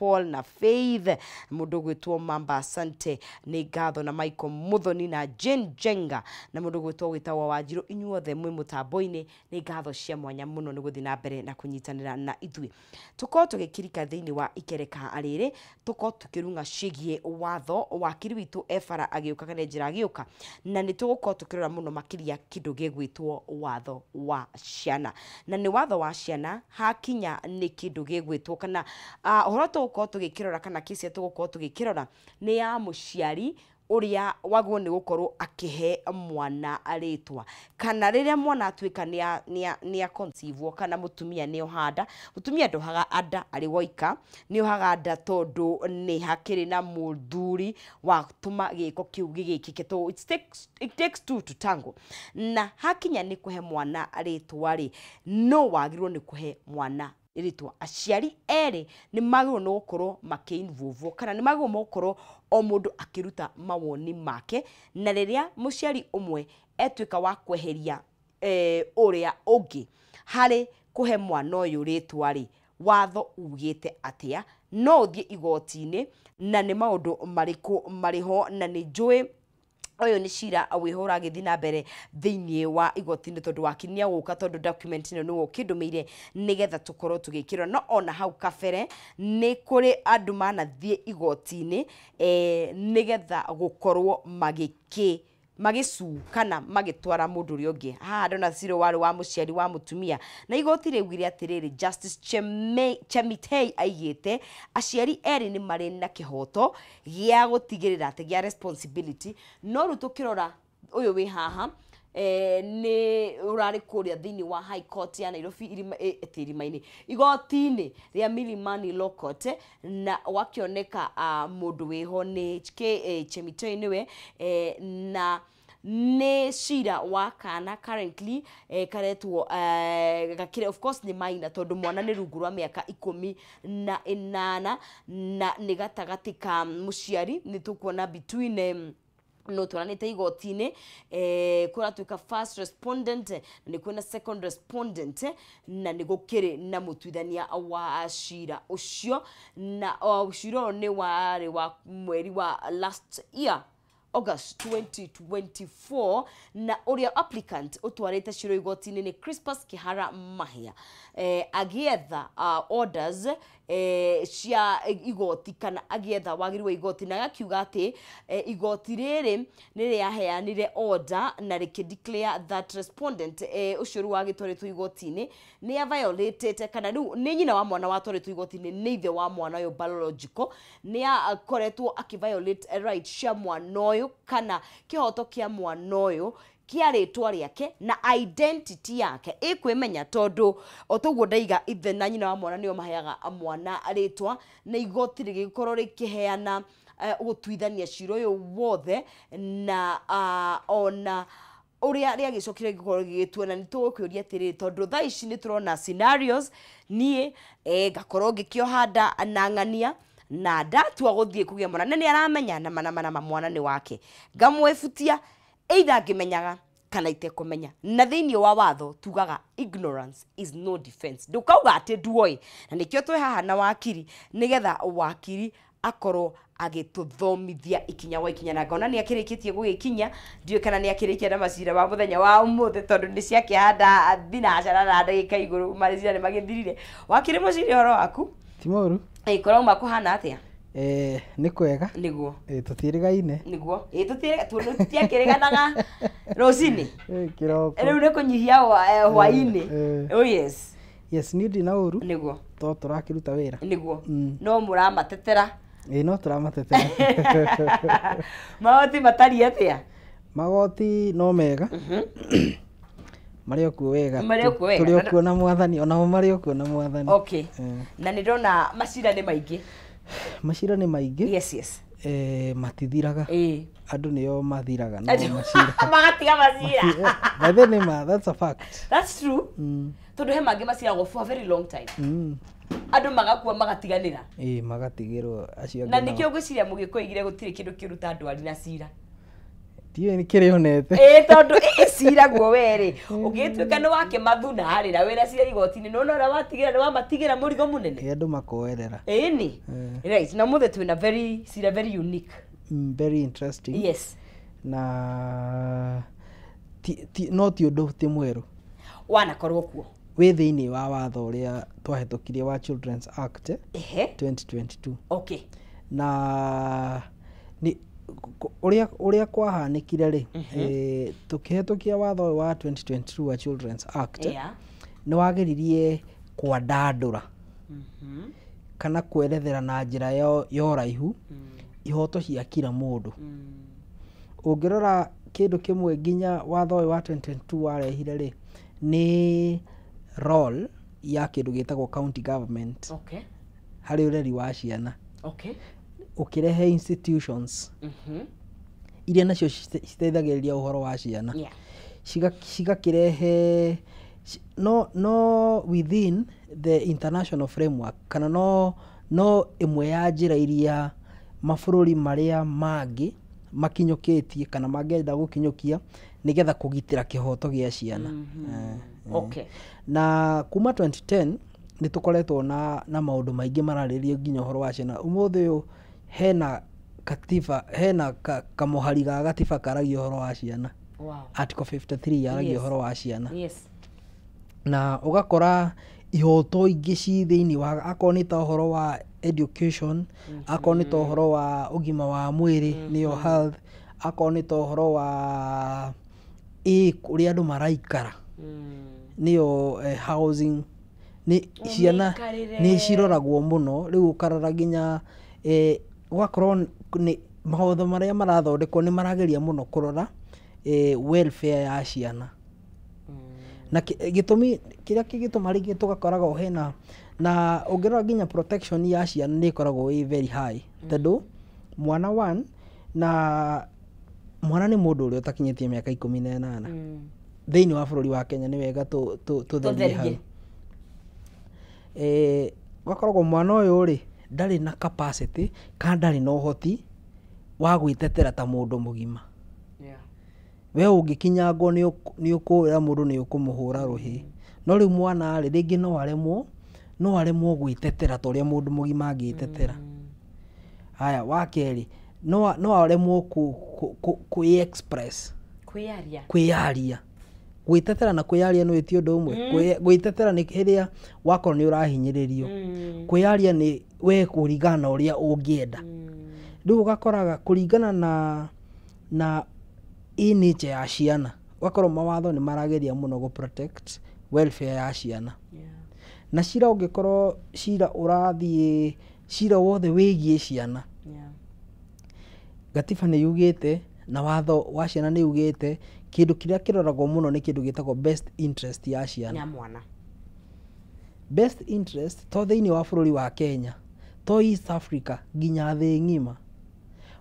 Paul na Faith, mũndũ ũgwĩtwo Mamba, asante, nĩ ngatho, na Michael Muthoni na Jane Jenga na mũndũ ũgwĩtwo wĩtagwo Wanjirũ. Inyuothe mwĩ mũtambo-inĩ, nĩ ngatho cia mwanya mũno nĩ gũthiĩ na mbere na kũnyitanĩra na ithuĩ. Tũkorwo tũgĩkirika thĩinĩ wa ikereka rĩrĩ, tũkorwo tũkĩrung'a ciĩgiĩ watho. Wakiri witũ ebara agĩũka kana njĩra agĩũka, na nĩ tũgũkorwo tũkĩrora mũno makĩria kĩndũ gĩgwĩtwo watho wa ciana, na nĩ watho wa ciana hakinya nĩ kĩndũ gĩgwĩtwo kana ũhoro tũgũkorwo tũgĩkĩrora kana kĩci tũgũkorwo tũgĩkĩrora nĩ ya mũciari ũrĩa wagwo nĩ gũkorwo akĩhe mwana rĩtwa, kana rĩrĩa mwana atuĩka nĩ a-conceive kana mũtumia nĩ oha nda. Mũtumia ndohaga nda arĩ woika, nĩ ohaga nda tondũ nĩ hakĩrĩ na mũthuri watũma gĩko kĩu gĩgĩkĩke. So it takes two to tango, na hakinya nĩ kũhe mwana rĩtwa rĩ, no wagĩrĩirwo nĩ kũhe mwana rĩtwa. Aciari erĩ nĩ magĩrĩirwo nĩ gũkorwo makĩ-involve kana nĩ magĩrĩirwo gũkorwo o mũndũ akĩruta mawoni make, na rĩrĩa mũciari ũmwe etuĩka wa kweheria ũrĩa ũngĩ harĩ kũhe mwana ũyũ rĩtwa rĩ, watho ugĩte atĩa? No ũthiĩ igoti-inĩ, na nĩ maũndũ marĩkũ marĩ ho? Na nĩ njũĩ ũyũ nĩ cira wĩho ũragĩthiĩ na mbere thĩinĩ wa igoti-inĩ, tondũ wakiri nĩ agũka, tondũ document ĩno nĩwe ũkĩndũmĩire nĩgetha tũkorwo tũgĩkĩrora. No ona hau kabere nĩ kũrĩ andũ manathiĩ igoti-inĩ nĩgetha gũkorwo magĩkĩ magĩcu kana magĩtwara mũndũ ũrĩa ũngĩ. Haha ndona cira warĩ wa mũciari wa mũtumia, na igoti rĩaugire atĩrĩrĩ, Justice Chemitei aigĩte aciari erĩ nĩ marĩ na kĩhoto gĩa gũtigĩrĩra atĩ gĩa responsibility. No rĩu tũkĩrora ũyũ wĩ haha, nĩ ũrarĩ kũrĩa thĩinĩ wa High Court ya Nairobi, irima, ĩtĩ irima-inĩ, igoti-inĩ rĩa Milimani Law Court, na wakĩoneka mũndũ wĩho nĩ HK Chemitei nĩwe, na nĩ cira wa kana currently karetwo gakĩrĩ, of course nĩ maina, tondũ mwana nĩ rungu rwa mĩaka 18, na nĩ gatagatĩ ka mũciari nĩ tũkuona between no twaranĩte igoti-inĩ, kũratuĩka first respondent na nĩ kwĩna second respondent, na nĩ gũkĩrĩ na mũtuithania wa cira ũcio. Na cira ũyũ nĩ warĩ wa mweri wa last year August 2024, na ũrĩa applicant ũtwarĩte cira igoti-inĩ nĩ Crispus Kihara Mahia, agĩetha orders cia igoti kana agĩetha wagĩrĩru wa igoti, na agakiuga atĩ igoti rĩrĩ nĩ rĩaheanire order na rĩkĩ declare that respondent ũcio rĩu wagĩtwarĩtwo igoti-inĩ nĩ violated, kana rĩu nĩ nyina wa mwana watwarĩtwo igoti-inĩ, nĩ ithe wa mwana ũyũ biological, nĩ akoretwo akĩ violate right cia mwana ũyũ kana kĩhoto kĩa mwana ũyũ kĩa rĩtwa rĩake na identity yake ĩkwĩmenya, tondũ o toguo ndaiga, ithe na nyina wa mwana nĩo maheaga mwana rĩtwa. Na igoti rĩgĩkorwo rĩkĩheana gũtuithania cira ũyũ wothe, na ona ũrĩa rĩagĩcokire gĩkorwo gĩgĩtua. Na nĩ tũgũkĩũria atĩrĩrĩ, tondũ thaa ici nĩ tũrona scenarios, niĩ ngakorwo ngĩkĩoha nda na ng'ania na ndatua gũthiĩ kũgĩa mwana, na nĩ aramenya nama nama nama mwana nĩ wake, ngamwĩbutia either angĩmenyaga kana itekũmenya. Na thĩinĩ wa watho tugaga ignorance is no defense, ndũkauga atĩ nduoĩ. Na nĩkĩo twĩ haha na wakiri, nĩgetha wakiri akorwo agĩtũthomithia ikinya gwa ikinya, na ngona nĩ akĩrĩkĩtie gũgĩkinya. Ndiũĩ kana nĩ akĩrĩkia na macira ma mũthenya wa ũmũthĩ, tondũ nĩ ciakĩhanda thinacara na ndagĩka igũrũ, macira nĩ magĩthirire. Wakiri mũciri, ũhoro waku? Ti mũru. Ĩ, kũrauma kũhana atĩa? Nĩ kwega. Nĩguo. Tũtiĩrĩgaine. Nĩguo, ĩ, tũtiakĩrĩganaga rũcinĩ. Kĩroko. Rĩu nĩ kũnyihia hwaĩ-inĩ. Oh yes. Yes, niĩ ndina ũru. Nĩguo. To tũrakĩruta wĩra. Nĩguo. No mũramatetera. Ĩ, no tũramatetera. Magoti matariĩ atĩa? Magoti no mega, marĩ o kuo wega. Marĩ o kuo wega. Tũrĩ o kuo na mwathani, onao marĩ o kuo na mwathani. Okay. Na nĩ ndona macira nĩ maingĩ. Macira nĩ maingĩ. Yes. Matithiraga. Andũ nĩo mathiraga, no macira magatiga macira. By the nĩ ma, that's a fact. That's true, tondũ he mangĩ maciragwo for a very long time, andũ magakua magatiganĩra. Ĩ, magatigĩrwo acio Na angĩ nao. Nĩkĩo ngwĩciria mũgĩkũigire gũtirĩ kĩndũ kĩũru ta ndwari na cira. Ndiũĩ nĩ kĩrĩa onete. Ĩĩ, tondũ ĩ cira guo werĩ ũngĩtuĩka nĩ wake mathuna rĩ, na wĩna cira igoti-inĩ, nĩwona ũrĩa watigĩra, nĩ wamatigĩra mũrigo mũnene. Ĩ, andũ makoerera. Ĩni. Right, na mũthĩ twĩna very cira very unique. Very interesting. Yes. Na ti, no ti ũndũ ti mwerũ. Wanakorwo kuo. Wĩ thĩinĩ wa watho ũrĩa twahĩtũkirie wa Children's Act 2022. Na nĩ ũrĩa kwahanĩkire rĩ, tũkĩhetũkia watho ũyũ wa 2022 wa Children's Act, nĩ wageririe kwandandũra kana kwerethera na njĩra ya ũraihu ihoto cia kila mũndũ. Ũngĩrora kĩndũ kĩmwe nginya watho ũyũ wa 2022 warehire rĩ, nĩ role ya kĩndũ gĩtagwo county government harĩ ũreri wa ciana. Ũkĩrehe institutions iria nacio citeithagĩrĩria ũhoro wa ciana. Cigakĩrehe no within the international framework, kana no ĩmwe ya njĩra iria mabũrũri marĩa mangĩ makinyũkĩtie kana mangĩenda gũkinyũkia nĩgetha kũgitĩra kĩhoto gĩa ciana. Na kuma 2010 nĩ tũkoretwo na maũndũ maingĩ mararĩrĩrio nginya ũhoro wa ciana. Ũmũthĩ ũyũ hena katiba, hena kamũhari ga gatiba karagia ũhoro wa ciana. Article 53 yaragia ũhoro wa ciana. Na ũgakora ihoto ingĩ ci thĩinĩ wa, akorwo nĩ ta ũhoro wa education, akorwo nĩ ta ũhoro wa ũgima wa mwĩrĩ, nĩyo health, akorwo nĩ ta ũhoro wa ũrĩa andũ maraikara, nĩyo housing, nĩ ciana. Ũmĩikarĩre. Nĩ ciroragwo mũno. Rĩu ũkarora nginya ũgakorwo nĩ mawatho marĩa marathondekwo nĩ marageria mũno kũrora welfare ya ciana. Na gĩtũmi kĩrĩa kĩngĩtũma rĩngĩ tũgakoragwo hena na ũngĩrora nginya protection ya ciana nĩ ĩkoragwo ĩ very high, tondũ mwana one na mwana nĩ mũndũ ũrĩa ũtakinyĩtie mĩaka 18 thĩinĩ wa bũrũri wa Kenya. Nĩ wega tũtherie hau. Tũtherie. Ũgakoragwo mwana ũyũ rĩ, ndarĩ na capacity kana ndarĩ na ũhoti wa gwĩtetera ta mũndũ mũgima. We ũngĩkinyangwo nĩ ũkũra mũndũ, nĩ ũkũmũhũra rũhĩ, no rĩu mwana rĩ, rĩngĩ no aremwo gwĩtetera ta ũrĩa mũndũ mũgima angĩtetera. Haya, wa kerĩ, no aremwo kwĩ express. Kwĩyaria. Kwĩyaria. Gwĩtetera na kwĩyaria nĩ ti ũndũ ũmwe. Gwĩtetera nĩ rĩrĩa wakorwo nĩ ũrahinyĩrĩrio. Kwĩyaria nĩ we kũringana na ũrĩa ũngĩenda. Rĩu ũgakoraga kũringana na ĩ nature ya ciana, ũgakorwo mawatho nĩ marageria mũno gũ protect welfare ya ciana. Na cira ũngĩkorwo cira ũrathiĩ, cira wothe wĩgiĩ ciana, gatiba nĩ yugĩte na watho wa ciana nĩ yugĩte kĩndũ kĩrĩa kĩroragwo mũno nĩ kĩndũ gĩtagwo best interest ya ciana. Ya mwana. Best interest to thĩinĩ wa bũrũri wa Kenya, to East Africa, nginya thĩ ng'ima,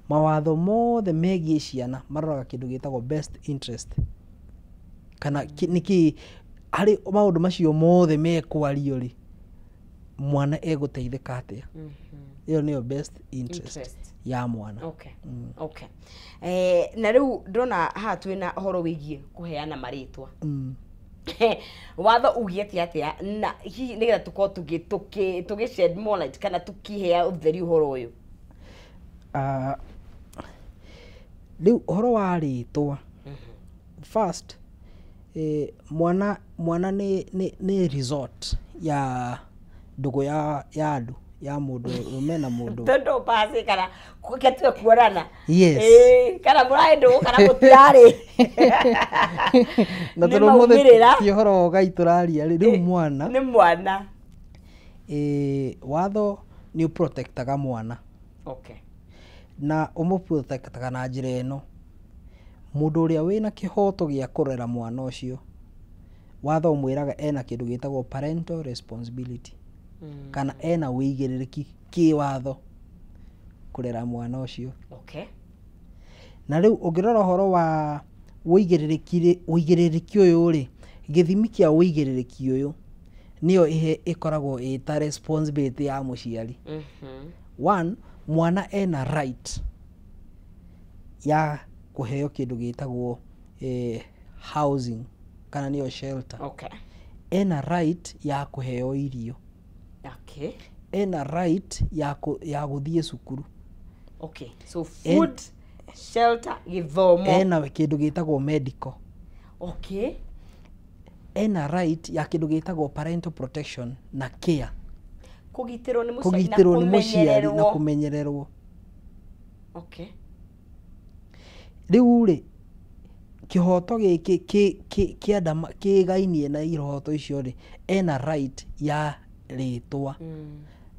mawatho mothe megiĩ ciana maroraga kĩndũ gĩtagwo best interest, kana nĩkĩ harĩ maũndũ macio mothe mekwario rĩ, mwana egũteithĩka atĩa. Ĩyo nĩyo best interest, Interest. ya mwana. Okay. Na rĩu ndĩrona haha twĩna ũhoro wĩgiĩ kũheana marĩtwa. Watho ugĩte atĩa, na hihi nĩgetha tũkorwo tũgĩ shed more light kana tũkĩhea ũtheri ũhoro ũyũ? Ah, rĩu ũhoro wa rĩtwa, first, mwana nĩ result ya ndũgũ ya andũ, ya mũndũ ũme na mũndũ. Tondũ basi kana ketue kuonana. Yes. Kana mũrarĩ ndũgũ kana mũtirarĩ. Na Nĩ tondũ ũmũthĩ maumĩrĩra. ti ũhoro wa ũgai tũraria rĩ, rĩu mwana, Nĩ mwana. Watho nĩ ũprotectaga mwana. Na ũmũprotectaga na njĩra ĩno: mũndũ ũrĩa wĩna kĩhoto gĩa kũrera mwana ũcio, watho ũmwĩraga ena kĩndũ gĩtagwo parental responsibility, kana ena wĩigĩrĩrĩki kĩwatho kũrera mwana ũcio. Na rĩu ũngĩrora ũhoro wa wĩigĩrĩrĩki rĩ, wĩigĩrĩrĩki ũyũ rĩ, gĩthimi kĩa wĩigĩrĩrĩki ũyũ nĩyo ĩkoragwo ĩta responsibility ya mũciari. One, mwana ena right ya kũheo kĩndũ gĩtagwo housing kana nĩyo shelter. Ena right ya kũheo irio. Ena right ya gũthiĩ cukuru. Okay, so food, shelter, gĩthomo. Ena kĩndũ gĩtagwo medical. Ena right ya kĩndũ gĩtagwo parental protection na care. Kũgitĩrwo nĩ mũciari na Kũgitĩrwo nĩ mũciari na kũmenyererwo. Kũmenyererwo. Rĩu rĩ, kĩhoto gĩkĩ kĩgainie na ihoto icio rĩ, ena right ya rĩtwa.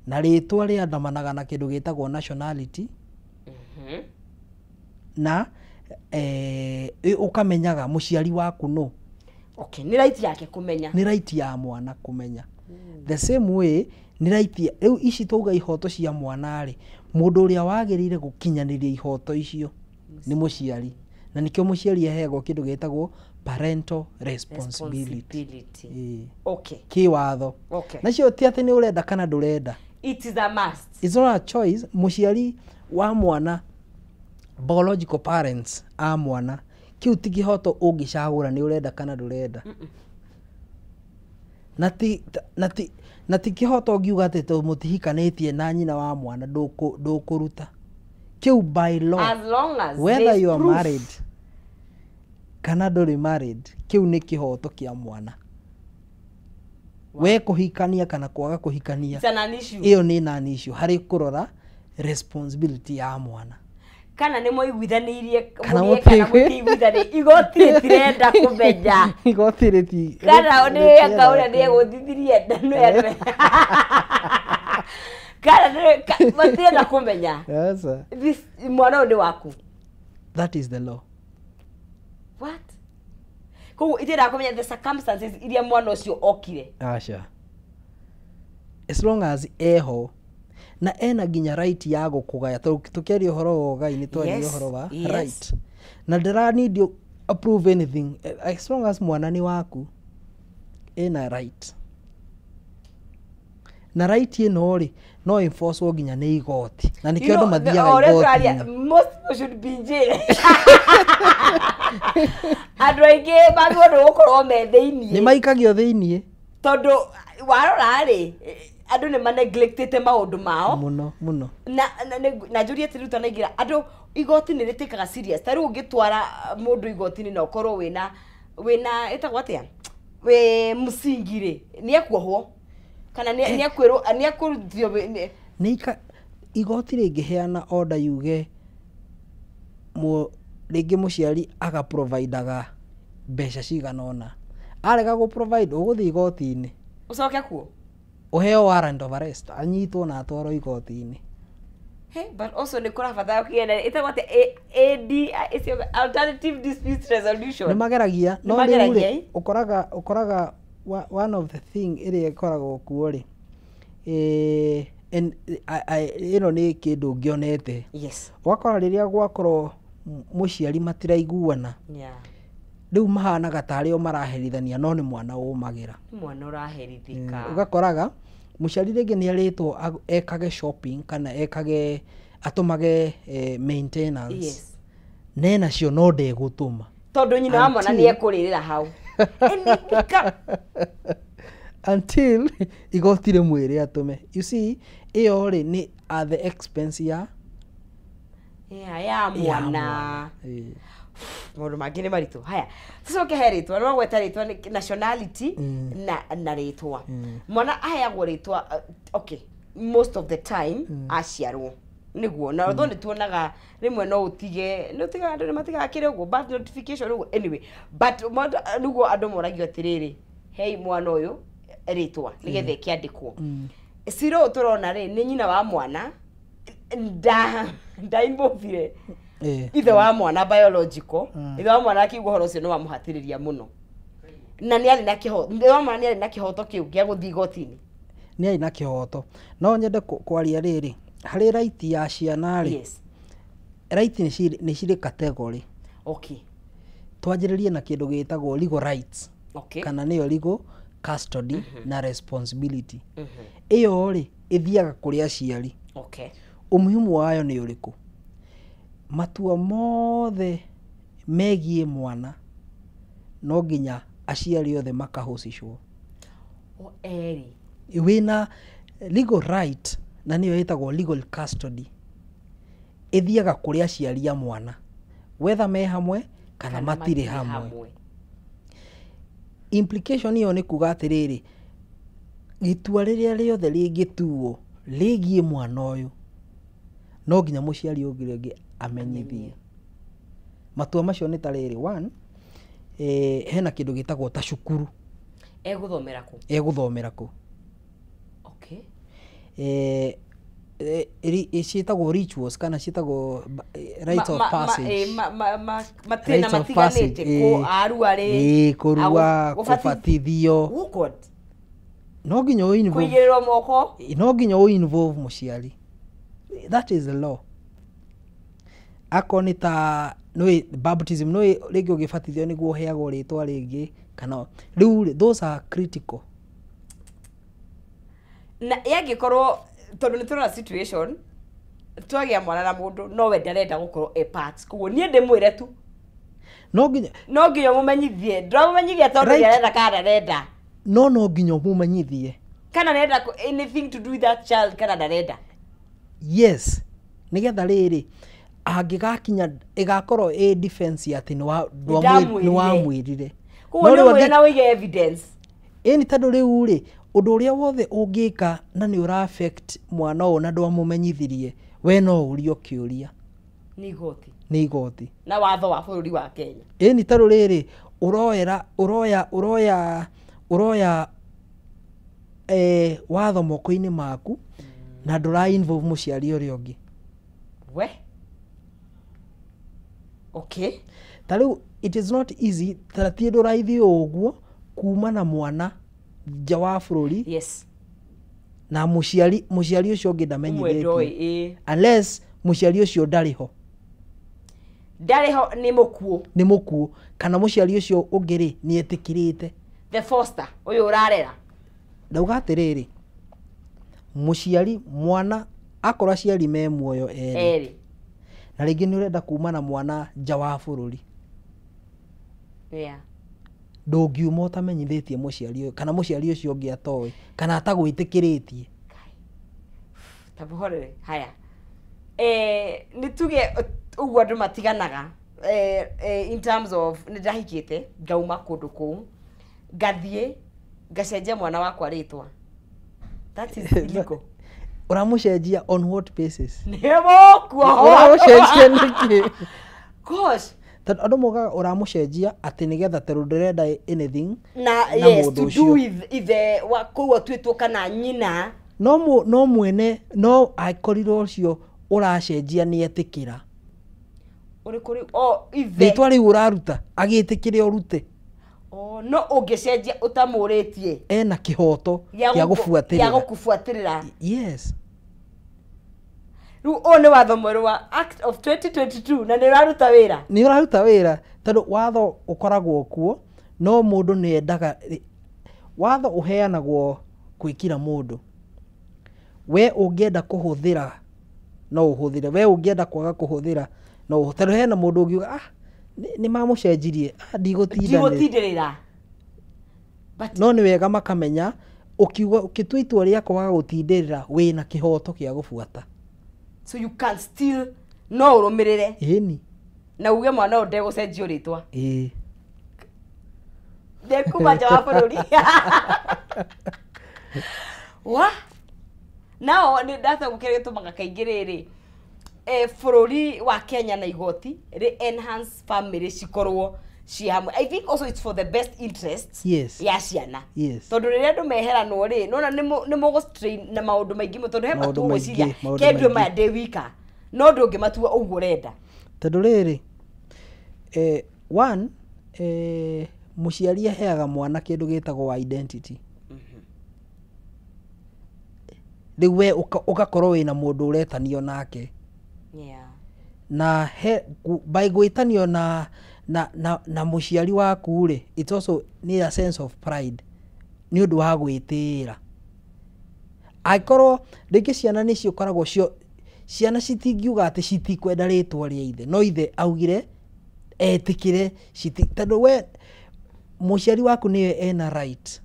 Na rĩtwa rĩandamanaga na kĩndũ gĩtagwo nationality. Na ũkamenyaga mũciari waku nũ. Okay, nĩ right yake kũmenya. Nĩ right ya mwana kũmenya. The same way nĩ right rĩu ici twauga ihoto cia mwana rĩ, mũndũ ũrĩa wagĩrĩire gũkinyanĩria ihoto icio nĩ mũciari, na nĩkĩo mũciari aheagwo kĩndũ gĩtagwo parental responsibility. Responsibility. Ĩĩ. Kĩwatho. Nacio ti atĩ nĩ ũrenda kana ndũrenda. It is a must. It's not a choice. Mũciari wa mwana, biological parents a mwana, kĩu ti kĩhoto ũngĩcagũra nĩ ũrenda kana ndũrenda. Na ti kĩhoto ũngiuga atĩ tondũ mũtihikanĩtie na nyina wa mwana ndũkũruta kĩu by law. As long as whether there's you are proof. Married kana ndũrĩ married, kĩu nĩ kĩhoto kĩa mwana. We kũhikania kana kwaga kũhikania, It's an issue. ĩyo nĩ non issue harĩ kũrora responsibility ya mwana. Kana nĩ mwaiguithanĩirie Kana mũgĩe kana mũtiiguithanĩirie. mũtiiguithanĩirie, igoti rĩtirenda kũmenya. Igoti rĩti Kana nĩ rĩtienda anga ũrĩa kũmenya. nĩ egũthithirie nda nĩ kana matirenda kũmenya. Yes, sir. This mwana ũyũ nĩ waku. That is the law. What? Koguo itiendaga kũmenya the circumstances iria mwana ũcio okire. Aca, as long as eho na ena nginya right ya gũkũgaya, tondũ tũkĩaria ũhoro wa ũgai nĩ twaria ũhoro wa right, na ndĩra need you approve anything. As long as mwana nĩ waku, ena right, na right ĩno rĩ, no enforcewo nginya nĩ igoti, na nĩkĩo andũ mathiaga O ũrĩa tũraria, igoti-inĩ. Most people should be in jail. Andũ aingĩ magĩrĩirwo nĩ gũkorwo me thĩiniĩ. Nĩ maikagio thĩiniĩ. Tondũ warora rĩ, andũ nĩ maneglectĩte maũndũ mao. Mũno mũno. Na njũrie atĩrĩ, ũtanaingĩra, andũ igoti nĩ rĩtĩkaga serious? Ta rĩu ũngĩtwara mũndũ igoti-inĩ na ũkorwo wĩna ĩtagwo atĩa, wĩ msingi rĩ, nĩ ekuohwo kana nĩ ekwĩrwo nĩ ekũrutithio Nĩ igoti rĩngĩheana order yuge rĩngĩ mũciari agaprovidaga mbeca cigana ũna, arega gũ provide, ũgũthiĩ igoti-inĩ. Ũcoke kuo. Ũheo warrant of arrest, anyitwo na atwarwo igoti-inĩ. Hey, but also nĩ kũrabatara kũgĩa ĩtagwo atĩa, AD ĩcio, alternative dispute resolution. Nĩ mageragia, no Nĩ rĩu mageragia, rĩ, ĩ? Ũkoraga one of the thing ĩrĩa ĩkoragwo kuo rĩ, ĩno nĩ kĩndũ ngĩonete. Ũgakora rĩrĩa gwakorwo mũciari matiraiguana, rĩu mahanaga tarĩ o maraherithania, no nĩ mwana ũmagĩra. Nĩ mwana ũraherithĩka. Ũgakoraga mũciari rĩngĩ nĩ erĩtwo ekage shopping kana ekage atũmage maintenance, nenacio no ndegũtũma. Tondũ nyina wa mwana nĩ ekũrĩrĩra hau. Until igoti rĩmwĩre atũme. You see, ĩyo rĩ, nĩ at the expense ya ya ya mwana. Ĩĩ. Maũndũ mangĩ nĩ maritũ. Haya, tũcoke he rĩtwa. Nĩ wagweta rĩtwa nĩ nationality na rĩtwa. Mwana aheagwo rĩtwa, okay, most of the time aciarwo nĩguo, na although nĩ tuonaga rĩmwe no ũtige, nĩ ũtigaga, andũ nĩ matigaga kĩrĩ ũguo, birth notification ũguo, anyway, but nĩguo andũ moragio atĩrĩrĩ, hei mwana ũyũ rĩtwa nĩgetha ĩkĩandĩkwo. Cira ũyũ tũrona rĩ, nĩ nyina wa mwana ndainvolvire ithe wa mwana biological. Ithe wa mwana akiigua ũhoro ũcio nĩ wamũhatĩrĩria mũno, na nĩ arĩ na kĩhoto, ithe wa mwana nĩ arĩ na kĩhoto kĩu gĩa gũthiĩ igoti-inĩ. Nĩ arĩ na kĩhoto. No nyende kwaria rĩrĩ harĩ right ya ciana rĩ, right nĩ cirĩ category. Twanjĩrĩrie na kĩndũ gĩtagwo legal rights, kana nĩyo legal custody na responsibility. Ĩyo rĩ, ĩthiaga kũrĩ aciari. Umuhimu wayo nĩ ũrĩkũ? Matua mothe megiĩ mwana no nginya aciari othe makahũcicwo. O erĩ. Wĩna legal right na nĩyo ĩtagwo legal custody, ĩthiaga kũrĩ aciari a mwana whether me hamwe kana matirĩ hamwe. Implication ĩyo nĩ kuga atĩrĩrĩ, gĩtua rĩrĩa rĩothe rĩngĩtuo rĩgiĩ mwana ũyũ no nginya mũciari ũngĩ ũngĩ amenyithie. Matua macio nĩ ta rĩrĩ, one, hena kĩndũ gĩtagwo ta cukuru. Egũthomera kũ? Egũthomera kũ. Okay. Ciĩtagwo rituals kana ciĩtagwo rites of passage. Matĩna matiganĩte, kũ arua rĩ, kũrua, kũbatithio. No nginya ũ involve, kũigĩrĩrwo moko, no nginya ũ involve mũciari. That is the law. Akorwo nĩ ta nĩ baptism, nĩ rĩngĩ ũgĩbatithio nĩguo ũheagwo rĩtwa rĩngĩ kana rĩu, those are critical. Na yangĩkorwo tondũ nĩ tũrona situation twagĩa mwana na mũndũ no we ndarenda gũkorwo a part, koguo niĩ ndĩmwĩre tu no nginya ũmũmenyithie, ndũramũmenyithia tondũ nĩarenda kana ndarenda, no nginya ũmũmenyithie kana ndarenda anything to do with that child kana ndarenda. Yes, nĩgetha rĩrĩ angĩgakinya ĩgakorwo ĩ defense atĩ nĩ wamwĩrire. Koguo nĩ ũmwĩre na ũige evidence. Ĩni tondũ rĩu rĩ ũndũ ũrĩa wothe ũngĩka na nĩ ũra affect mwana ũyũ na ndwamũmenyithirie, we no ũrio kĩũria nĩ igoti, nĩ igoti na watho wa bũrũri wa Kenya. Ĩni tondũ rĩrĩ ũroya watho moko-inĩ maku na ndũra involve mũciari ũrĩa ũngĩ. We okay. Ta rĩu it is not easy, ta ti ũndũ raithi ũguo kuma na mwana nja wa bũrũri. Yes. Na mũciari ũcio ũngĩ ndamenyithĩtio, unless mũciari ũcio ndarĩ ho. Ndarĩ ho nĩ mũkuũ. Nĩ mũkuũ kana mũciari ũcio ũngĩ rĩ nĩ etĩkĩrĩte. The foster ũyũ ũrarera. Ndauga atĩrĩrĩ, mũciari mwana akorwo aciari me muoyo erĩ na rĩngĩ nĩ ũrenda kuma na mwana nja wa bũrũri, yeah, ndũngiuma ũtamenyithĩtie mũciari ũyũ kana mũciari ũcio ũngĩ atoĩ kana atagwĩtĩkĩrĩtie. Ta mũhorere haya, nĩ tuge ũguo andũ matiganaga in terms of nĩ ndahikĩte ngauma kũndũ kũu ngathiĩ ngacenjia mwana wakwa rĩtwa. That is illegal. Ũramũcenjia on what basis? Nĩ mũkuo. Ũramũcenjia nĩkĩ? Gosh. Tondũ andũ moigaga ũramũcenjia atĩ nĩgetha tondũ ndũrenda anything na yes, to do with ithe wa kũu atuĩtwo kana nyina. No mwene no akorirwo ũcio ũracenjia nĩ etĩkĩra. Ũrĩkũ rĩu? O ithe. Rĩtwa rĩu ũraruta agĩtĩkĩre ũrute. Oh, no ũngĩcenjia ũtamũrĩtie ena kĩhoto gĩa gũbuatĩrĩra. Gĩa gũkũbuatĩrĩra. Yes. Rĩu ũyũ nĩ watho mwerũ wa Act of 2022 na nĩ ũraruta wĩra. Nĩ ũraruta wĩra tondũ watho ũkoragwo kuo no mũndũ nĩ endaga watho ũheanagwo kwĩ kila mũndũ. We ũngĩenda kũhũthĩra no ũhũthĩre, we ũngĩenda kwaga kũhũthĩra no ũhũthĩre. Tondũ hena mũndũ ũngiuga ah nĩ mamũcenjirie, ndigũtindĩrĩra. No nĩ wega makamenya ũkiuga ũkĩtua itua rĩa kwaga gũtindĩrĩra wĩna kĩhoto gĩa gũbuata. So you can still no ũrũmĩrĩre. Ĩni. Na uge mwana ũyũ ndegũcenjio rĩtwa. Ĩĩ. Ndekuma nja wa bũrũri. Wa? Nao nĩ ndataũkĩrwo gĩtũmaga kaingĩ rĩrĩ bũrũri wa Kenya na igoti rĩ enhance family cikorwo ci hamwe. I think also it's for the best interest, yes, ya ciana. Yes. Tondũ rĩrĩa andũ meheranwo rĩ nona nĩ mũgũ-strain na maũndũ maingĩ mũno tondũ he matua ũgwĩciria kendwe maya ndĩ wika no ndũngĩmatua ũguo ũrenda. Tondũ rĩrĩ one, mũciari aheaga mwana kĩndũ gĩtagwo identity. Rĩu we ũgakorwo wĩna mũndũ ũretanio nake. Yeah. Na by gwĩtanio na mũciari waku rĩ, it's also nĩ a sense of pride nĩ ũndũ wa gwĩtĩĩra. Angĩkorwo rĩngĩ ciana nĩ cikoragwo cio, ciana citingiuga atĩ citikwenda rĩtwa rĩa ithe, no ithe augire Etĩkĩre tondũ we mũciari waku nĩwe ena right.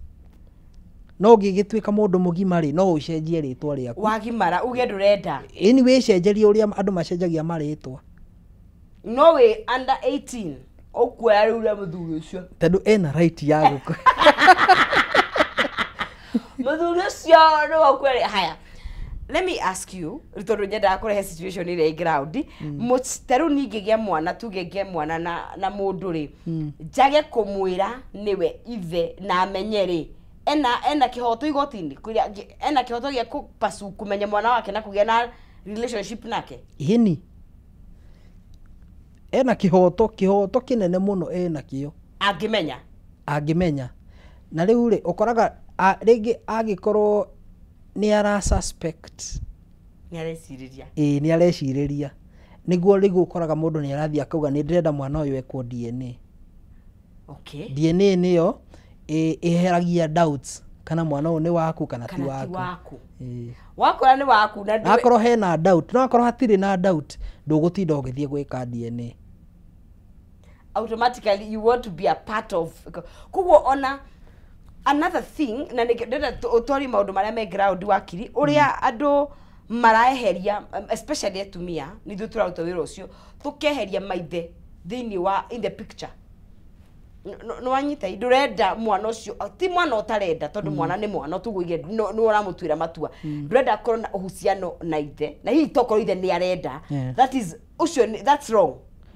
No ũngĩgĩtuĩka mũndũ mũgima rĩ, no ũcenjie rĩtwa rĩaku. Wagimara uge ndũrenda. Ĩni wĩcenjerie ũrĩa andũ macenjagia marĩtwa. No wĩ under 18 ũkuoya rĩu rĩa mũthuri ũcio. Tondũ ena right ya gũkũ. Mũthuri ũcio nĩwe ũkuoya. Haya. Let me ask you, tondũ nyendaga kũrehe situation ĩrĩa ĩ ground. Ta rĩu niĩ ngĩgĩa mwana, tuge ngĩe mwana na mũndũ rĩ, njage kũmwĩra nĩwe ithe na amenye rĩ, ena kĩhoto igoti-inĩ, ena kĩhoto gĩa kũpasu kũmenya mwana wake na kũgĩa na relationship nake. Ĩni. Ena kĩhoto kĩnene mũno ena kĩo. Angĩmenya. Angĩmenya. Na rĩu rĩ, ũkoraga rĩngĩ angĩkorwo nĩ ara suspect. Nĩ arecirĩria. Ĩĩ, nĩ arecirĩria. Nĩguo rĩu ũkoraga mũndũ nĩ arathiĩ akauga nĩ ndĩrenda mwana ũyũ ekwo DNA. Okay. DNA nĩyo ĩheragia doubts kana mwana ũyũ nĩ waku kana ti waku. Wakora nĩ waku na akorwo hena doubt, no akorwo hatirĩ na doubt ndũgũtinda ũgĩthiĩ gwĩka DNA. Automatically you want to be a part of. Koguo ona another thing na ndĩrenda ũtwari maũndũ marĩa me ground wakiri ũrĩa andũ maraeheria, especially atumia nĩ ithuĩ tũraruta wĩra ũcio, tũkeheria maithe thĩinĩ wa in the picture. Nĩ wanyita, ndũrenda mwana ũcio, ti mwana ũtarenda tondũ mwana nĩ mwana tuguige nĩ ũramũtuĩra matua, ndũrenda akorwo na uhusiano na ithe, na hihi tokorwo ithe nĩ arenda. That is ũcio, that's wrong.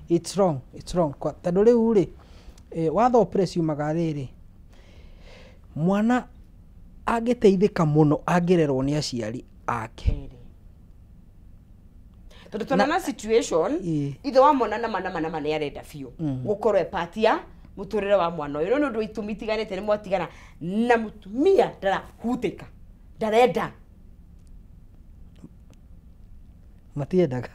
It's wrong, it's wrong. Tondũ rĩu rĩ, watho press yumaga rĩrĩ, mwana angĩteithĩka mũno angĩrerwo nĩ aciari ake. Tondũ tũrona situation ithe wa mwana nama nĩ arenda biũ gũkorwo e part ya mũtũrĩre wa mwana ũyũ, no nĩ ũndũ wa itũmi itiganĩte nĩ mwatigana na mũtumia ndarahutĩka, ndarenda. Matiendaga.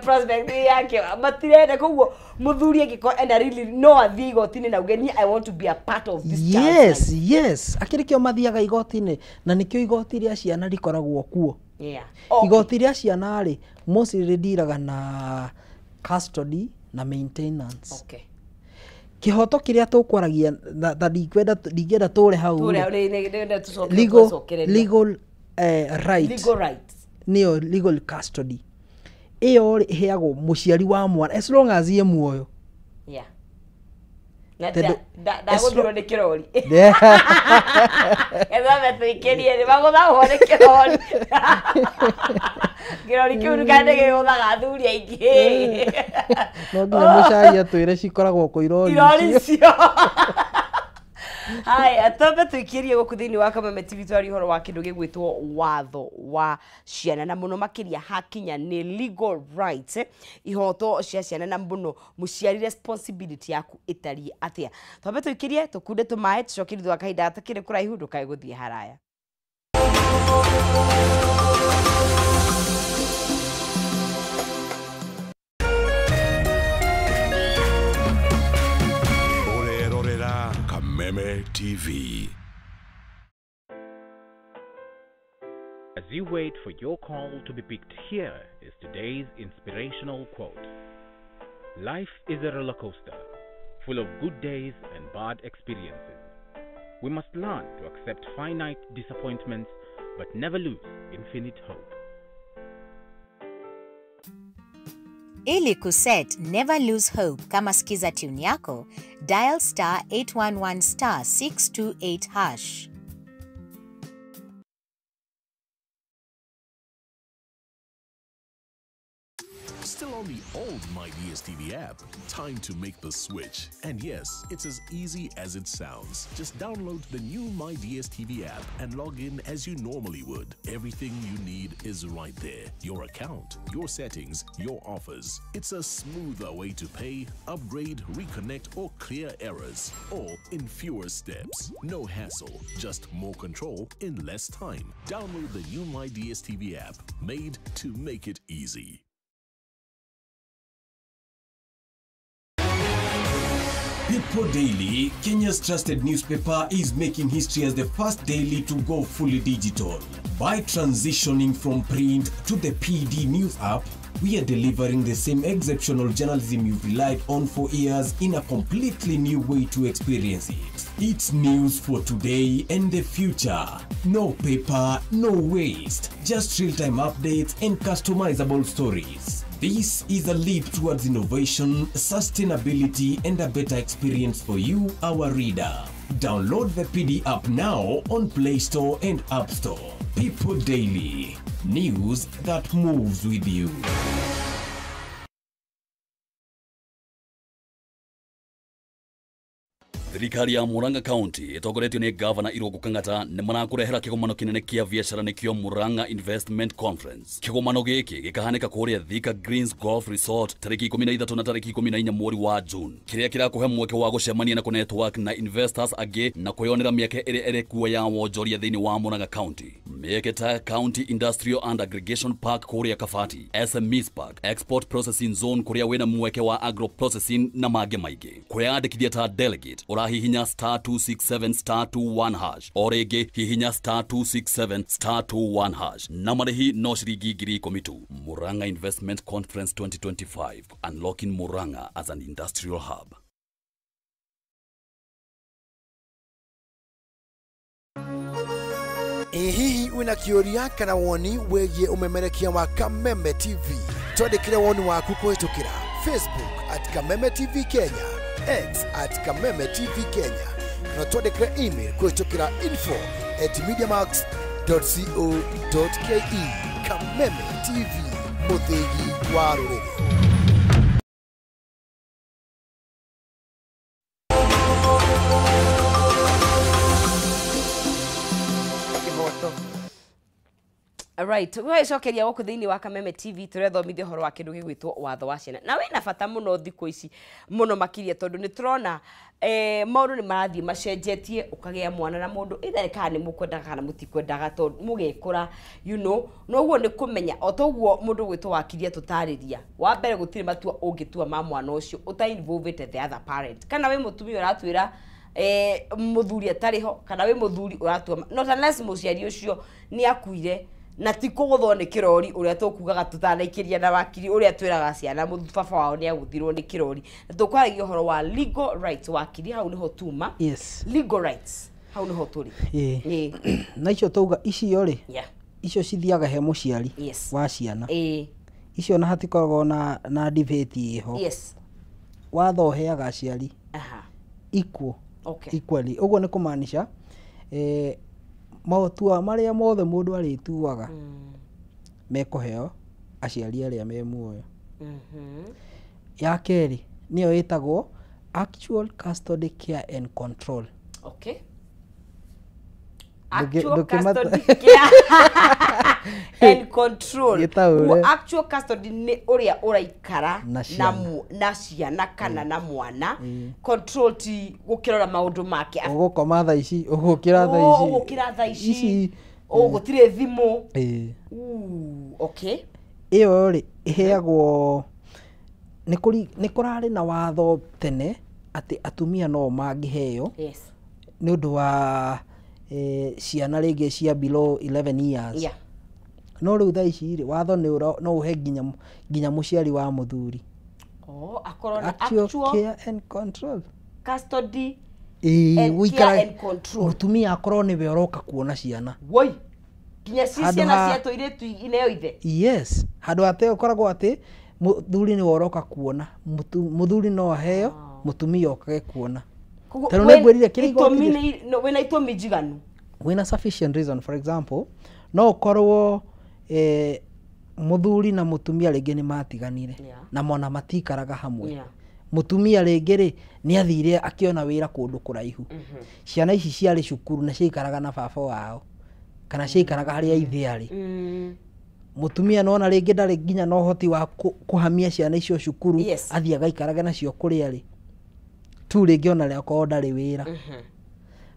Prospect yake matirenda, koguo mũthuri angĩkorwo ena really no athiĩ igoti-inĩ na uge niĩ I want to be a part of this child. Yes, yes. Akĩrĩ kĩo mathiaga igoti-inĩ, na nĩkĩo igoti rĩa ciana rĩkoragwo kuo. Yeah. Igoti rĩa ciana rĩ mostly rĩndiraga na custody na maintenance. Okay. Kĩhoto kĩrĩa tũkwaragia ta ndingĩenda tũre hau. Legal right. Legal rights. Nĩyo legal custody. Ĩyo rĩ ĩheagwo mũciari wa mwana as long as ye muoyo. Yeah. Na ndagũthirwo nĩ kĩrori. Etha metũikĩrie nĩ magũthagwo nĩ kĩrori. Kĩrori kĩu kana nĩ gĩgũthaga athuri aingĩ. No nginya mũcai atwĩre cikoragwo kũ irori icio. Haya, twambe tũikĩrie gũkũ thĩinĩ wa Kameme TV twarie ũhoro wa kĩndũ gĩgwĩtwo watho wa ciana, na mũno makĩria hakinya nĩ legal rights, ihoto cia ciana, na mũno mũciari responsibility yaku ĩtariĩ atĩa. Twambe tũikĩrie tũkunde tũmaĩ tũcoke thutha wa kahinda gatakĩrĩ kũraihu, ndũkae gũthiĩ haraya. Kameme TV. As you wait for your call to be picked, here is today's inspirational quote. Life is a roller coaster, full of good days and bad experiences. We must learn to accept finite disappointments, but never lose infinite hope. Ili kuset Never Lose Hope kama skiza tune yako, dial star 811 star 628 hash. Still on the old My DSTV app? Time to make the switch. And yes, it's as easy as it sounds. Just download the new My DSTV app and log in as you normally would. Everything you need is right there. Your account, your settings, your offers. It's a smoother way to pay, upgrade, reconnect, or clear errors. All in fewer steps. No hassle, just more control in less time. Download the new My DSTV app, made to make it easy. People Daily, Kenya's trusted newspaper, is making history as the first daily to go fully digital. By transitioning from print to the PD News app, We are delivering the same exceptional journalism you've relied on for years in a completely new way to experience it. It's news for today and the future. No paper, no waste. Just real-time updates and customizable stories. This is a leap towards innovation, sustainability, and a better experience for you, our reader. Download the PD app now on Play Store and App Store. People Daily. News that moves with you. Thirikari ya Murang'a County ĩtongoretio nĩ Gavana Irũngũ Kang'ata nĩ marakũrehera kĩgomano kĩnene kĩa biacara nĩkĩo Murang'a Investment Conference. Kĩgomano gĩkĩ gĩkahanĩka kũrĩa Thika Greens Golf Resort tarĩki 13 na tarĩki 14 mweri wa June, kĩrĩa kĩrakũhe mweke wa gũcemania na kũnetwork na investors angĩ na kwĩyonera mĩeke ĩrĩa ĩrĩ kuo ya wonjoria thĩinĩ wa Murang'a County. Mĩeke ta County Industrial and Aggregation Park kũrĩa Kabati, SMEs Park, Export Processing Zone kũrĩa wĩna mweke wa agro processing na mangĩ maingĩ. Kwĩyandĩkithia ta delegate hihinya star 267 star 21 hash o rĩngĩ hihinya star 267 star 21 hash na marĩhi no ciringi 10,000 tu. Murang'a Investment Conference 2025, unlocking Murang'a as an industrial hub. Hihi wina kĩũria kana woni wĩgiĩ ũmemerekia wa Kameme TV? Twandĩkĩre woni waku kũhĩtũkĩra Facebook at Kameme TV Kenya, X at Kameme TV Kenya, na twandĩkĩre email kũhĩtũkĩra info@mediamax.co.ke. Kameme TV, mũthĩgi wa rũrĩrĩ. Right, gũgĩcokeria gũkũ thĩinĩ wa Kameme TV tũrethomithia ũhoro wa kĩndũ gĩgwĩtwo watho wa ciana. Na wĩna bata mũno thikũ ici mũno makĩria tondũ nĩ tũrona maũndũ nĩ marathiĩ macenjetie, ũkagĩa mwana na mũndũ either kana nĩ mũkwendaga kana mũtikwendaga tondũ mũgĩkũra, you know, noguo nĩ kũmenya o toguo mũndũ gwĩtwo wakiria tũtarĩria. Wa mbere gũtirĩ matua ũngĩtua ma mwana ũcio ũta involved the other parent. Kana wĩ mũtumia ũratwĩra mũthuri atarĩ ho, kana wĩ mũthuri ũratua, not unless mũciari ũcio nĩ akuire na ti kũgũthwo nĩ kĩrori ũrĩa tũkugaga tũtanaikĩria na wakiri ũrĩa twĩraga ciana baba wao nĩ agũthirwo nĩ kĩrori. Na tũkwaragia ũhoro wa legal rights, wakiri, hau nĩho tuma. Yes. Legal rights, hau nĩho tũrĩ. Na icio tauga icio rĩ, icio cithiaga he mũciari wa ciana. Icio na hatikoragwo na debate ĩho. Yes. Watho ũheaga aciari equal. Okay. Equally. Ũguo nĩ kũmaanisha matua marĩa mothe mũndũ arĩtuaga mekũheo aciari arĩa me muoyo. Ya kerĩ nĩyo ĩtagwo actual custody, care and control. Okay. Actual custody, care and control. Actual custody nĩ ũrĩa ũraikara na ciana kana na mwana. Control ti gũkĩrora maũndũ make. Ũgũkoma thaa ici, ũgũkĩra thaa ici. Ũgũkĩra thaa ici. Gũtirĩ thimũ. Okay. Ĩyo rĩ ĩheagwo nĩ kũrarĩ na watho tene atĩ atumia no mangĩheo nĩ ũndũ wa ciana rĩngĩ cia below 11 years. No rĩu thaa ici rĩ watho no ũhe nginya mũciari wa mũthuri. Akorwo na actual care and control. Custody and care and control. Mũtumia akorwo nĩwe ũroka kuona ciana. Woi. Nginya ci ciana cia tũirĩtu ineo ithe. Yes. Handũ ate ũkoragwo atĩ mũthuri nĩwe ũroka kuona. Mũthuri no aheo, mũtumia okage kuona. Tondũ nĩ ngwĩrire kĩrĩa igoti wĩna itũmi njiganu. Wĩna sufficient reason. For example, no ũkorwo mũthuri na mũtumia rĩngĩ nĩ matiganire na mona matikaraga hamwe. Mũtumia rĩngĩ rĩ nĩ athire akĩona wĩra kũndũ kũraihu. Ciana ici ciarĩ cukuru na ciaikaraga na baba wao kana ciaikaraga harĩa ithe arĩ. Mũtumia nona rĩngĩ ndarĩ nginya na ũhoti wa kũhamia ciana icio cukuru, athiĩ agaikarage nacio kũrĩa arĩ. 2 rĩngĩ ona rĩ akorwo ndarĩ wĩra.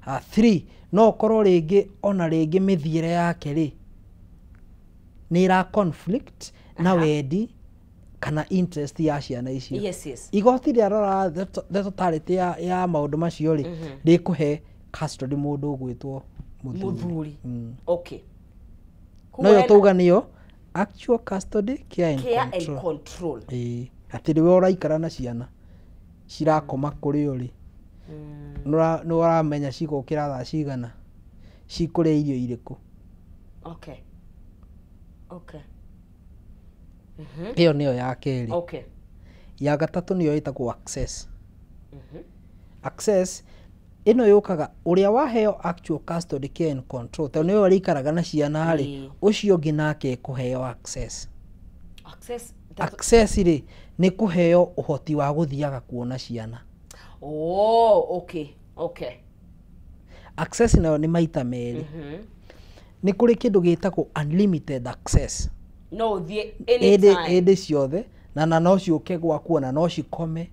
3 no ũkorwo rĩngĩ ona rĩngĩ mĩthiĩre yake rĩ nĩ ĩra conflict na wendi kana interest ya ciana icio. Yes, yes. Igoti rĩarora the totality ya maũndũ macio rĩ rĩkũhe custody mũndũ ũgwĩtwo mũthuri. Okay. No yo tauga nĩyo Actual custody, care and care and control. Control. Ĩĩ, atĩ rĩwe ũraikara na ciana cirakoma kũrĩ ũrĩ, nĩ ũramenya cigũkĩra thaa cigana, cikũrĩa irio irĩkũ. Ĩyo nĩyo ya kerĩ. Ya gatatũ nĩyo ĩtagwo access. Access ĩno yũkaga ũrĩa waheo actual custody, care and control, tondũ nĩwe ũrĩikaraga na ciana rĩ, ũcio ũngĩ nake ekũheo access. Access. Access rĩ, nĩ kũheo ũhoti wa gũthiaga kuona ciana. Oh, okay. Access nayo nĩ maita merĩ. Nĩ kũrĩ kĩndũ gĩtagwo unlimited access. No ũthiĩ hĩndĩ anytime. Hĩndĩ ciothe, na no ciũke gwaku, ona no cikome.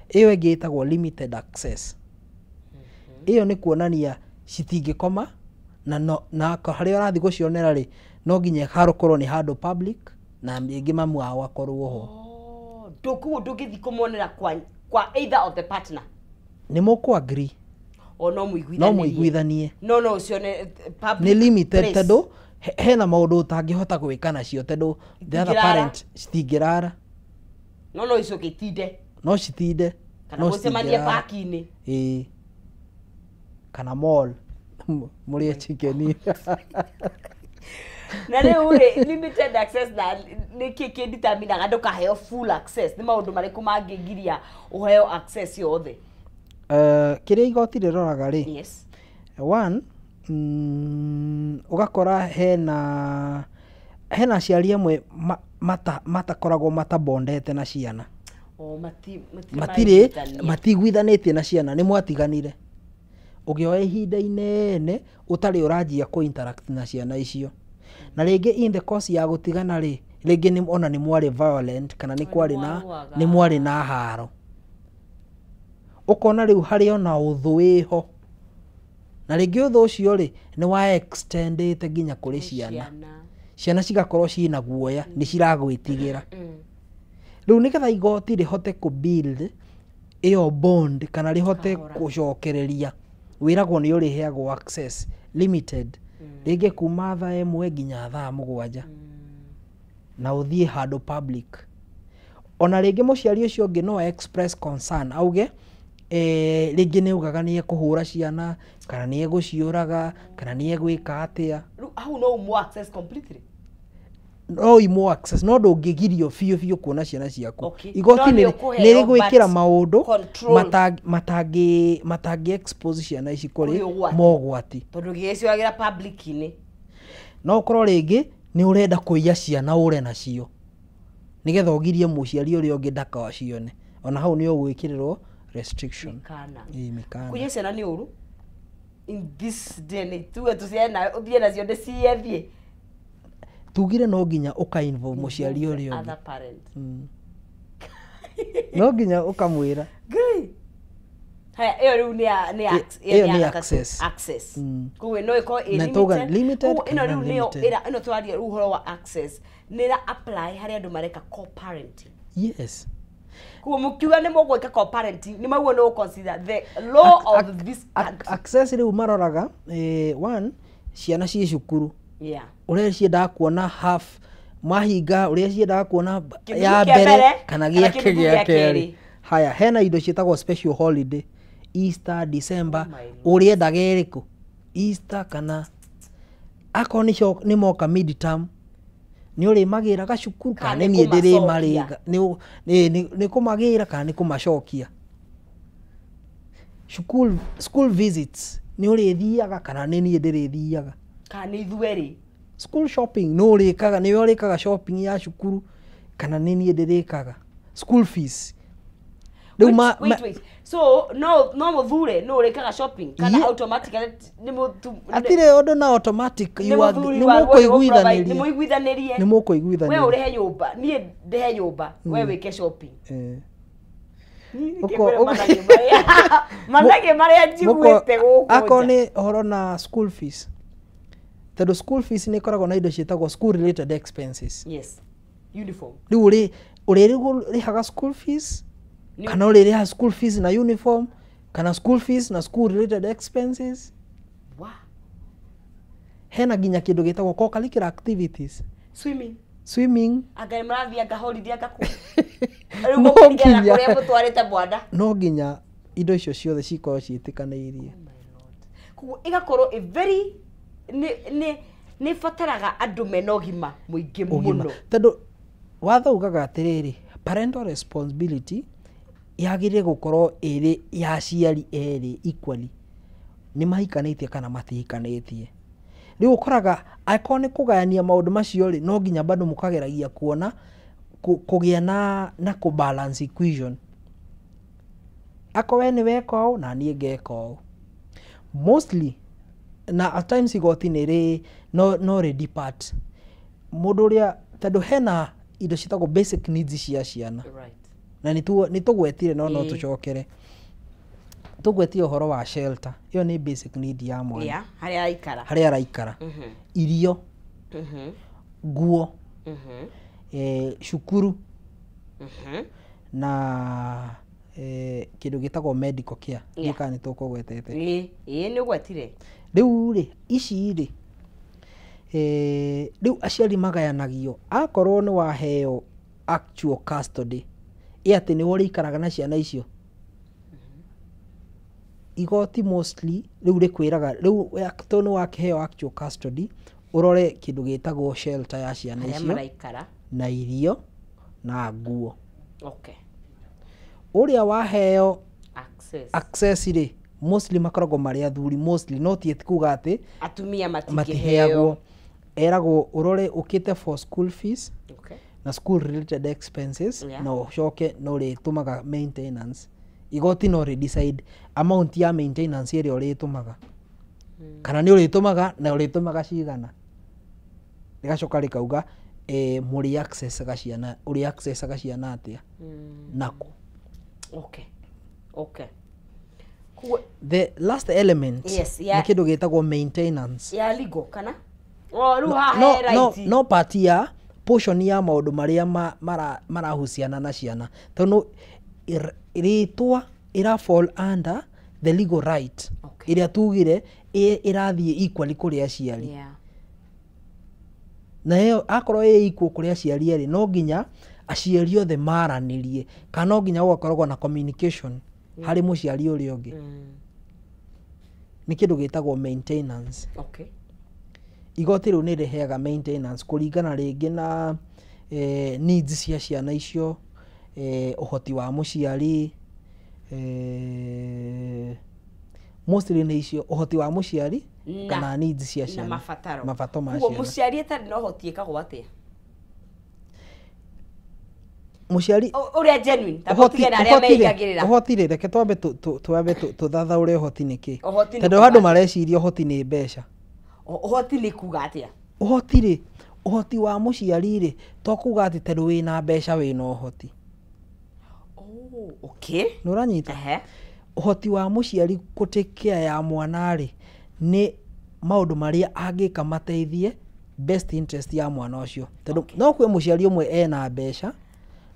Ĩyo ĩngĩ ĩtagwo limited access. Ĩyo nĩ kuonania citingĩkoma na no, na harĩa ũrathiĩ gũcionera rĩ, no nginya hakorwo nĩ handũ public na rĩngĩ mamu wao akorwo ho. Oh, ndũkuo ndũngĩthiĩ kũmonera kwa either of the partner? Nĩ mũkũ agree. O no mũiguithanie? No mũiguithanie. No ũcione public Nĩ limited place. Tondũ hena maũndũ ũtangĩhota gwĩka nacio tondũ the other Itingĩrara. parent citingĩrara. No icoke itinde. No citinde. Kana no mũcemanie citingĩrara. park-inĩ. Ĩĩ, kana mall mũrĩe chicken. Na rĩu rĩ, limited access na nĩ kĩ kĩnditaminaga ndũkaheo full access? Nĩ maũndũ marĩkũ mangĩgiria ũheo access yothe? Kĩrĩa igoti rĩroraga rĩ, one, ũgakora hena aciari amwe matakoragwo matabondete na ciana. O matirĩ Matirĩ maiguithania. Matiguithanĩtie na ciana. Nĩ mwatiganire, ũgĩoya ihinda inene ũtarĩ ũranjia kũ interact na ciana icio, na rĩngĩ in the course ya gũtigana rĩ, rĩngĩ nĩ ona nĩ mwarĩ violent kana nĩ O, nĩ kwarĩ na mwarũaga. Nĩ mwarĩ na haro, ũkona rĩu harĩ ona ũthũ wĩho, na rĩngĩ ũthũ ũcio rĩ, nĩ wa extendĩte nginya kũrĩ ciana. Ciana cigakorwo ciĩna guoya, nĩ ciragwĩtigĩra. Rĩu nĩgetha igoti rĩhote kũ build ĩyo bond kana rĩhote Kahora. gũcokereria, wĩragwo nĩ ũrĩheagwo access limited, rĩngĩ kuma thaa 1 nginya thaa 7, na ũthiĩ handũ public. Ona rĩngĩ mũciari ũcio ũngĩ no express concern, auge rĩngĩ nĩ augaga nĩ ekũhũra ciana kana nĩ egũciũraga kana nĩ egwĩka atĩa. Rĩu hau no ũmũ access completely? No imwo access, no ndũngĩgirio biũ biũ kuona ciana ciaku. Igoti No nĩ nĩ ũkũheo, nĩ rĩgwĩkĩra but maũndũ control. Matangĩ expose ciana ici kũrĩ kũrĩ ũgwati. Mogwati. Tondũ gĩgĩciũragĩra public-inĩ. No ũkorwo rĩngĩ nĩ ũrenda kũiya ciana ũre nacio nĩgetha ũgirie mũciari ũrĩa ũngĩ ndakacione, ona hau nĩ ũgwĩkĩrĩrwo restriction. Mĩkana. Ĩĩ, mĩkana. Kũiya ciana nĩ ũru in this day and age? Tuge tũciane nawe ũthiĩ nacio ndĩciethiĩ. Tugire no nginya ũka involve mũciari ũrĩa ũngĩ. Other parent. No nginya ũkamwĩra. Ngai. Haya, ĩyo rĩu nĩ Ĩyo ĩyo nĩ ya gatatũ. Access. Access. Koguo no ĩkorwo ĩ Na tuga limited. Limited Koguo ĩno kana rĩu nĩyo unlimited. ĩno tũraria rĩu ũhoro wa access nĩ ĩra apply harĩ andũ mareka co-parenting? Yes. Koguo mũkiuga nĩ mũgwĩka co-parenting, nĩ mauo nĩ gũ-consider the law of this country. Access rĩu maroraga, one, ciana ciĩ cukuru, ũrĩa ciendaga kuona half mahinga, ũrĩa ciendaga kuona Kĩnuthu ya kĩa mbere mbere kana kana gĩa kĩnuthu gĩa gĩa kerĩ. kerĩ. Haya, hena indo ciĩtagwo special holiday, Easter, December. Oh my Lord. Ũrĩendaga ĩrĩkũ, Easter kana akorwo nĩ moka midterm, nĩ ũrĩmagĩraga cukuru kana Kana nĩ nĩ niĩ kũmacokia. ndĩrĩmarĩga nĩ kũmagĩra kana nĩ kũmacokia school visits, nĩ ũrĩthiaga kana nĩ niĩ ndĩrĩthiaga? Kana nĩ ithuerĩ? School shopping, nĩ ũrĩkaga, nĩwe ũrĩkaga shopping ya cukuru kana nĩ niĩ ndĩrĩkaga? School fees rĩu Wait, ma, wait, wait. So no mũthure no ũrĩkaga shopping kana automatically nĩ mũtu Atirĩ ũndũ na automatic. Nĩ You are- mũthuri nĩ waguo nĩ mũkũiguithanĩria. nĩ mũiguithanĩrie. Nĩ mũkũiguithanĩria. We ũrĩhe nyũmba, niĩ ndĩhe nyũmba, we wĩke shopping. Niĩ ngĩkwĩra managĩ marĩa njiguĩte gũkũ Akorwo nja. nĩ ũhoro na school fees, tondũ school fees nĩ ĩkoragwo na indo ciĩtagwo school related expenses. Yes, uniform. Rĩu ũrĩ rĩhaga school fees kana ũrĩrĩha school fees na uniform kana school fees na school related expenses. Wa. Hena nginya kĩndũ gĩtagwo co-curricular activities. Swimming. Swimming. Anga nĩ mũrathiĩ anga holiday anga kũ? Rĩu mũkũringana na kũrĩa mũtwarĩte mwana. No nginya indo icio ciothe cikorwo ciĩtĩkanĩirie. Koguo ĩgakorwo a very nĩ nĩ bataraga andũ mena ũgima mũingĩ mũno. Tondũ watho ugaga atĩrĩrĩ, parental responsibility yagĩrĩire gũkorwo ĩrĩ ya aciari erĩ equally, nĩ mahikanĩtie kana matihikanĩtie. Rĩu ũkoraga angĩkorwo nĩ kũgayania maũndũ macio rĩ, no nginya bado mũkageragia kuona kũgĩa na kũ balance equation. Akorwo we nĩ weka ũũ na niĩ ngeka ũũ. Mostly na at times igoti nĩ rĩ no rĩ depart mũndũ ũrĩa, tondũ hena indo ciĩtagwo basic needs cia ciana. Na nĩ tũgwetire no tũcokere tũgwetie ũhoro wa shelter. Ĩyo nĩ basic need ya mwana. Yeah, harĩa araikara. Harĩa araikara. Irio, nguo, cukuru, na kĩndũ gĩtagwo medical care. Ndiũĩ kana nĩ tũkũgwetete. Ĩĩ, nĩ ũgwetire. Rĩu rĩ, ici rĩ, rĩu aciari magayanagio akorwo nĩ waheo actual custody, ĩ atĩ nĩwe ũrĩikaraga na ciana icio. Igoti mostly rĩu rĩkwĩraga rĩu tondũ nĩ wakĩheo actual custody, ũrore kĩndũ gĩtagwo shelter ya ciana harĩa icio maraikara, na irio na nguo. Ũrĩa waheo access, access rĩ, mostly makoragwo marĩ athuri mostly, no ti kuga atĩ atumia matingĩheo. Matiheagwo. Eragwo ũrore ũkĩte for school fees na school related expenses, na ũcoke no rĩtũmaga maintenance. Igoti no rĩ decide amount ya maintenance ĩrĩa ũrĩtũmaga, kana nĩ ũrĩtũmaga na ũrĩtũmaga cigana. Rĩgacoka rĩkauga mũrĩ accessaga ciana, ũrĩ accessaga ciana atĩa nako. Okay. Koguo The last element nĩ kĩndũ gĩtagwo maintenance. Ya legal kana o rĩu haha No, he no, right. no part ya portion ya maũndũ marĩa marahusiana na ciana, tondũ rĩtwa ĩra fall under the legal right ĩrĩa tugire ĩrathiĩ equally kũrĩ aciari. Na ĩyo akorwo ĩ equal kũrĩ aciari erĩ, no nginya aciari othe maranĩrie, kana no nginya gũgakoragwo na communication harĩ mũciari ũrĩa ũngĩ. Nĩ kĩndũ gĩtagwo maintenance. Igoti rĩu nĩ rĩheaga maintenance kũringana rĩngĩ na needs cia ciana icio, ũhoti wa mũciari, mostly nĩ icio, ũhoti wa mũciari kana needs cia na ciana, mabataro. Mabataro ma Koguo ciana. Mũciari atarĩ na ũhoti ĩkagwo atĩa? Mũciari Ũrĩa genuine ta mũtige na arĩa meigagĩrĩra. Ũhoti rĩ, reke twambe tũthathaũre ũhoti nĩ kĩ. Ũhoti nĩ Tondũ kuga andũ atĩa? Mareciria ũhoti nĩ mbeca. Ũhoti nĩ kuga atĩa? Ũhoti rĩ, ũhoti wa mũciari rĩ, to kuga atĩ tondũ wĩna mbeca wĩna ũhoti. Oh, okay. Nĩ ũranyita? Ũhoti wa mũciari kũ take care ya mwana rĩ, nĩ maũndũ marĩa angĩka mateithie best interest ya mwana ũcio, tondũ no kwĩ mũciari ũmwe ena mbeca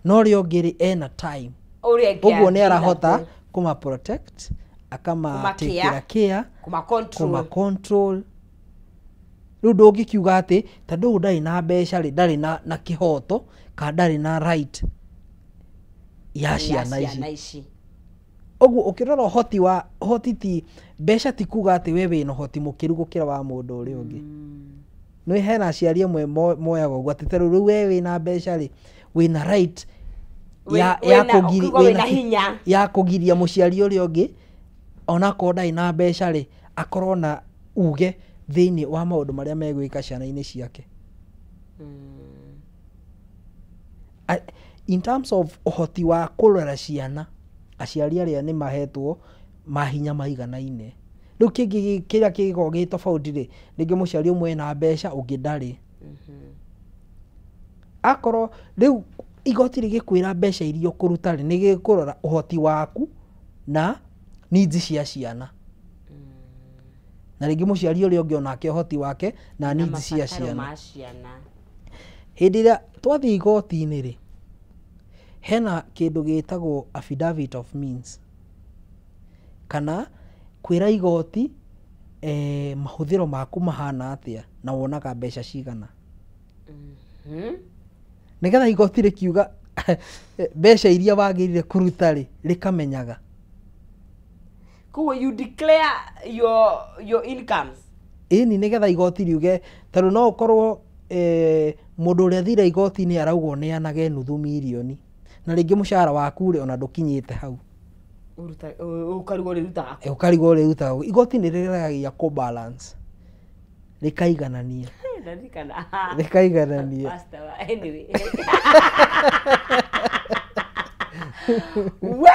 no ũrĩa ũngĩ rĩ, ena time. Ũrĩa ũngĩ Ũguo nĩ angĩiga arahota kũma protect, akama Kũma take care, kũma control. Kũma control. Rĩu ndũngĩkiuga atĩ tondũ ũyũ ndarĩ na mbeca rĩ, ndarĩ na kĩhoto kana ndarĩ na right ya ciana ici. Ciana ici. Ũguo ũkĩrora ũhoti wa ũhoti ti mbeca, ti kuga atĩ we wĩna ũhoti mũkĩru gũkĩra wa mũndũ ũrĩa ũngĩ. Nĩ hena aciari amwe moyaga ũguo atĩ tarĩu rĩu we wĩna mbeca rĩ, wĩna right ya Ukiuga wĩna hinya. Ya kũgiria mũciari ũrĩa ũngĩ onakorwo ndarĩ na mbeca rĩ, akorwo na uge thĩinĩ wa maũndũ marĩa megwĩka ciana-inĩ ciake. In terms of ũhoti wa kũrera ciana, aciari arĩa nĩ mahetwo mahinya maiganaine. Rĩu kĩngĩ kĩrĩa kĩngĩkorwo gĩ tofauti rĩ, rĩngĩ mũciari ũmwe ena mbeca, ũngĩ ndarĩ. Akorwo rĩu igoti rĩgĩkwĩra mbeca iria ũkũruta rĩ, nĩ gĩkũrora ũhoti waku na needs cia ciana, na rĩngĩ mũciari ũrĩa ũngĩ onake ũhoti wake na na needs cia mabataro ciana. Ma ciana. Hĩndĩ ĩrĩa twathiĩ igoti-inĩ rĩ, hena kĩndũ gĩtagwo affidavit of means, kana kwĩra igoti Mahũthĩro maku mahana atĩa na wonaga mbeca cigana. Nĩgetha igoti rĩkiuga mbeca iria wagĩrĩire kũruta rĩ, rĩkamenyaga. Koguo you declare your incomes. Ĩni, nĩgetha igoti riuge, tondũ no ũkorwo mũndũ ũrĩa thire igoti-inĩ arauga ũneanage nuthu mirioni na rĩngĩ mũcara waku rĩ ona ndũkinyĩte hau. Ũkarigwo ũrĩrutaga kũ? Ũkarigwo ũrĩrutaga kũ. Igoti nĩ rĩgeragia kũ balance, rĩkaiganania. Ndarikana. Rĩkaiganania. Pastor, anyway. We!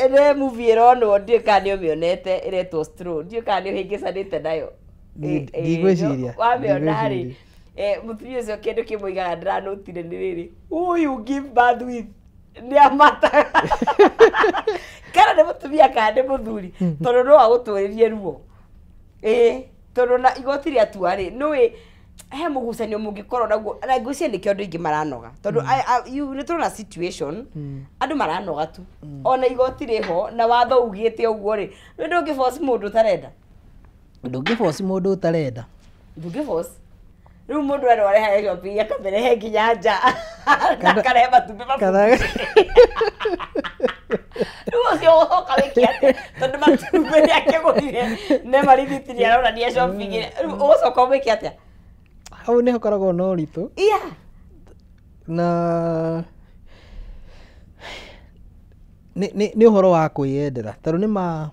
Nĩ movie ĩronwo, ndiũĩ kana nĩ ũmĩonete, ĩretwo Straw. Ndiũĩ kana nĩ ũhĩngĩcanĩte nayo. Ndigwĩciria. Wamĩona rĩ, mũtumia ũcio kĩndũ kĩmwe aigaga ndĩranotire nĩ rĩrĩ, who you give birth with nĩ amataga. Kana nĩ mũtumia kana nĩ mũthuri, tondũ no agũtũrĩrie ruo. Tondũ na igoti rĩatua rĩ, nĩũĩ he mũgucanio mũngĩkorwo naguo, na ngwĩciria nĩkĩo andũ aingĩ maranoga. Tondũ nĩ tũrona situation, andũ maranoga tu. Ona igoti rĩho na watho ugĩte ũguo rĩ, nĩ ndũngĩ force mũndũ ũtarenda. Ndũngĩ force mũndũ ũtarenda. Ndũngĩ force. Rĩu mũndũ arĩ arehaga shopping akamĩrehe nginya nja. Akarehe matumbĩ mabuku. Rĩu ũcio ũgoka wĩke atĩa? Tondũ matumbĩ nĩ akĩgũrire, nĩ marithiti nĩ aronania shopping. Rĩu ũgũcoka ũmwĩke atĩa? Hau nĩ hakoragwo na ũritũ. Yeah. Na nĩ ũhoro wa kwĩyendera, tondũ nĩ ma